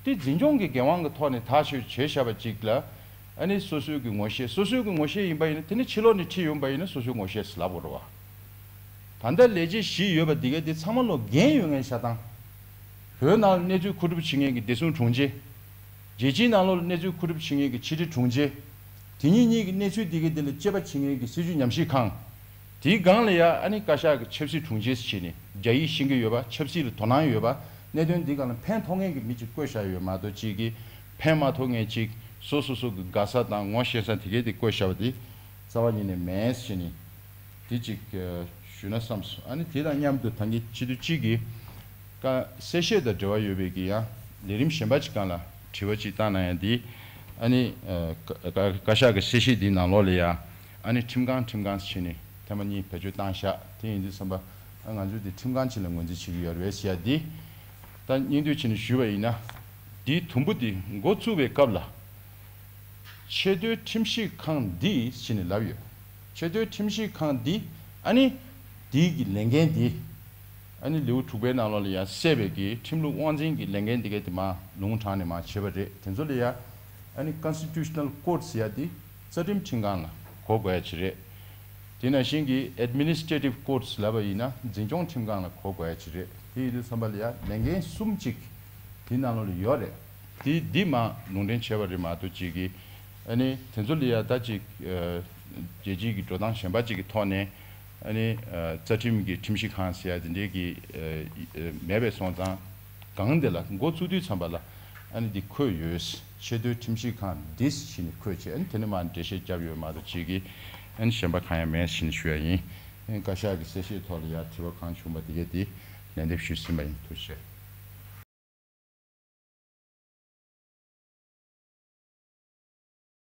དེ་འཛིན་སྐྱོང་གི་འགན་དབང་གི་ཐོག་ནས་ཐག་གཅོད་བྱས་བཞག་པ་ཅིག་ལ། ཨ་ནི་སོ་སོའི་གི་ངོ་ཤེས་སོ་སོའི་གི་ངོ་ཤེས་ཡིན་པ་ཡིན་ན་དེ་ནི་ཕྱི་ལོགས་ནས་ཁྲིད་ཡོང་པ་ཡིན་ན་སོ་སོའི་ངོ་ཤེས་ལབ་དགོས་རེད་བ། ད་ལྟ་ལས་བྱེད་བཞི་ཡོད་པ་འདི་གའི་འདི་ཚང་མ་ལོ་འགན་ཡོད་མཁན་ཤ་སྟངས། བོད་ནང་ལ་གནས་ཚུལ་མཁོ་སྒྲུབ་བྱེད་མཁན་གྱི་བདེ་སྲུང་དྲུང་ཆེ། རྒྱལ་སྤྱིའི་ནང་ལོགས་ལ་གནས་ཚུལ་མཁོ་སྒྲུབ་བྱེད་མཁན་གྱི་ཕྱི་དྲིལ་དྲུང་ཆེ། དེ་གཉིས་གཉིས་ཀྱི་གནས་ཚུལ་འདི་གའི་འདི་ལ་དཔྱད་པ་བྱེད་མཁན་གྱི་སྲིད་བྱུས་ཉམས་ཞིབ་ཁང་། དེའི་སྒང་ལ་ཡ་ཨ་ནི་བཀའ་ཤག་གི་ཆབ་སྲིད་དྲུང་ཆེ་ཟེར་བྱས་ནས་རྒྱ་ཡིག་ཤེས་ཀྱི་ཡོད་པ་ཆབ་སྲིད་ལ་དོ་སྣང་ཡོད་པ་གནད་དོན་འདི་སྒང་ལ་ཕན་ཐོགས་མཁན་གྱི་མི་གཅིག་བསྐོས་བཞག་ཡོད་མ་གཏོགས་གཅིག་གིས་ཕན་མ་ཐོགས་མཁན་གཅིག་སོ་སོ་སོ་གི་དགའ་ས་དང་ངོ་ཤེས་ས་དེ་གའི་དེ་བསྐོས་བཞག་པ་དེ་རྩ་བ་ཉིད་ནས་མེད་ཟེར་ནས་དེ་གཅིག་ཞུས་ན་བསམས་སོང་། ཨ་ནི་དེ་དང་མཉམ་དུ་ད་གིན་སྤྱི་འཐུས་གཅིག་གིས་བཀའ་གསལ་བཤད་དང་འབྲེལ་བ་ཡོད་པའི་གི་ཡང་ལས་རིམ་གཞན་པ་ཅིག་སྒང་ལ་དྲི་བ་ཅིག་བཏང་གནང་ཡ་དེ་ཨ་ནི་བཀའ་བཀའ་ཤག་གི་གསལ་བཤད་དེའི་ནང་ལོགས་ལ་ཡ་ཨ་ནི་ཁྲིམས་ཁང་ཁྲིམས་ཁང་ཟེར་བྱས་ནས་ཐེངས་མ་གཉིས་བེད་སྤྱོད་བཏང་ཤག་དེ་ཡིན་དུས་ཙམ་པ་ང་ཚོས་དེ་ཁྲིམས་ཁང་ཅིག་ལ་ངོས་འཛིན་བྱེད་ཀྱི་ཡོད་རེད་ཟེར་ཡ་དེ་ད་སྙིང་བསྡུས་བྱས་ནས་ཞུས་པ་ཡིན་ན། དེའི་དུམ་བུ་དེ་འགོ་བཙུགས་པའི་སྐབས་ལ། ཆེས་མཐོའི་ཁྲིམས་ཞིབ་ཁང་འདི་ཟེར་ནས་ལབ་ཡོད། ཆེས་མཐོའི་ཁྲིམས་ཞིབ་ཁང་འདི་ཨ་ནི་དེའི་གི་ལས་འགན་འདི་ཨ་ནི་ལེའུ་དྲུག་པའི་ནང་ལོགས་ལ་ཡང་གསལ་བའི་གི་ཁྲིམས་ལུགས་དབང་འཛིན་གྱི་ལས་འགན་འདི་གའི་དེ་མ་ལུང་དྲངས་ནས་མ་བྱས་པ་རེད། དེ་ཚོ་ལ་ཡང་ཨ་ནི་Constitutional Court ཟེར་ཡ་དེ་རྩ་ཁྲིམས་ཁྲིམས་ཁང་ལ་གོ་དགོས་ཡ་ཅིག་རེད། དེ་ནང་བཞིན་གྱི་Administrative Courts ལབ་པ་ཡིན་ན་འཛིན་སྐྱོང་ཁྲིམས་ཁང་ལ་གོ་དགོས་ཡ་ཅིག་རེད། དེ་ཡིན་དུས་ཙམ་པ་ལ་ཡ་ལས་འགན་གསུམ་ཅིག་དེ་ནང་ལོགས་ལ་ཡོད་རེད། དེ་འདི་མ་ལུང་འདྲེན་བྱས་པ་རེད་མ་གཏོགས་ཅིག་གི་ཨ་ནི་དེ་ཚོ་ལ་ཡ་ད་ཅིག་རྒྱལ་སྤྱིའི་གི་འགྲོ་སྟངས་གཞན་པ་ཅིག་གི་ཐོག་ནས་ཨ་ནི་རྩ་ཁྲིམས་ཀྱི་ཁྲིམས་ཞིབ་ཁང་ཟེར་ཡ་དེ་འདྲའི་གི་མེད་པའི་སོང་ཙང་། སྒང་དེ་ལ་འགོ་བཙུགས་དུས་ཙམ་པ་ལ་ཨ་ནི་འདི་འཁོད་ཡོད། ཆེས་མཐོའི་ཁྲིམས་ཞིབ་ཁང་འདི་ཟེར་ནས་འཁོད་བྱས་ཨ་ནི་དེ་ནས་མར་འགྲེལ་བཤད་བརྒྱབ་ཡོད་མ་གཏོགས་ཅིག་གིས་ཨ་ནི་གཞན་པ་གང་ཡང་མེད་ཟེར་ནས་ཞུ་ཡ་ཡིན། ཨ་ནི་བཀའ་ཤག་གི་གསལ་བཤད་ཐོག་ལ་ཡ་དྲི་བ་གང་བྱུང་བ་དེ་གས་དེ་ལན་འདེབས་ཞུས་ཟིན་པ་ཡིན། ཐུགས་རྗེ་ཆེ།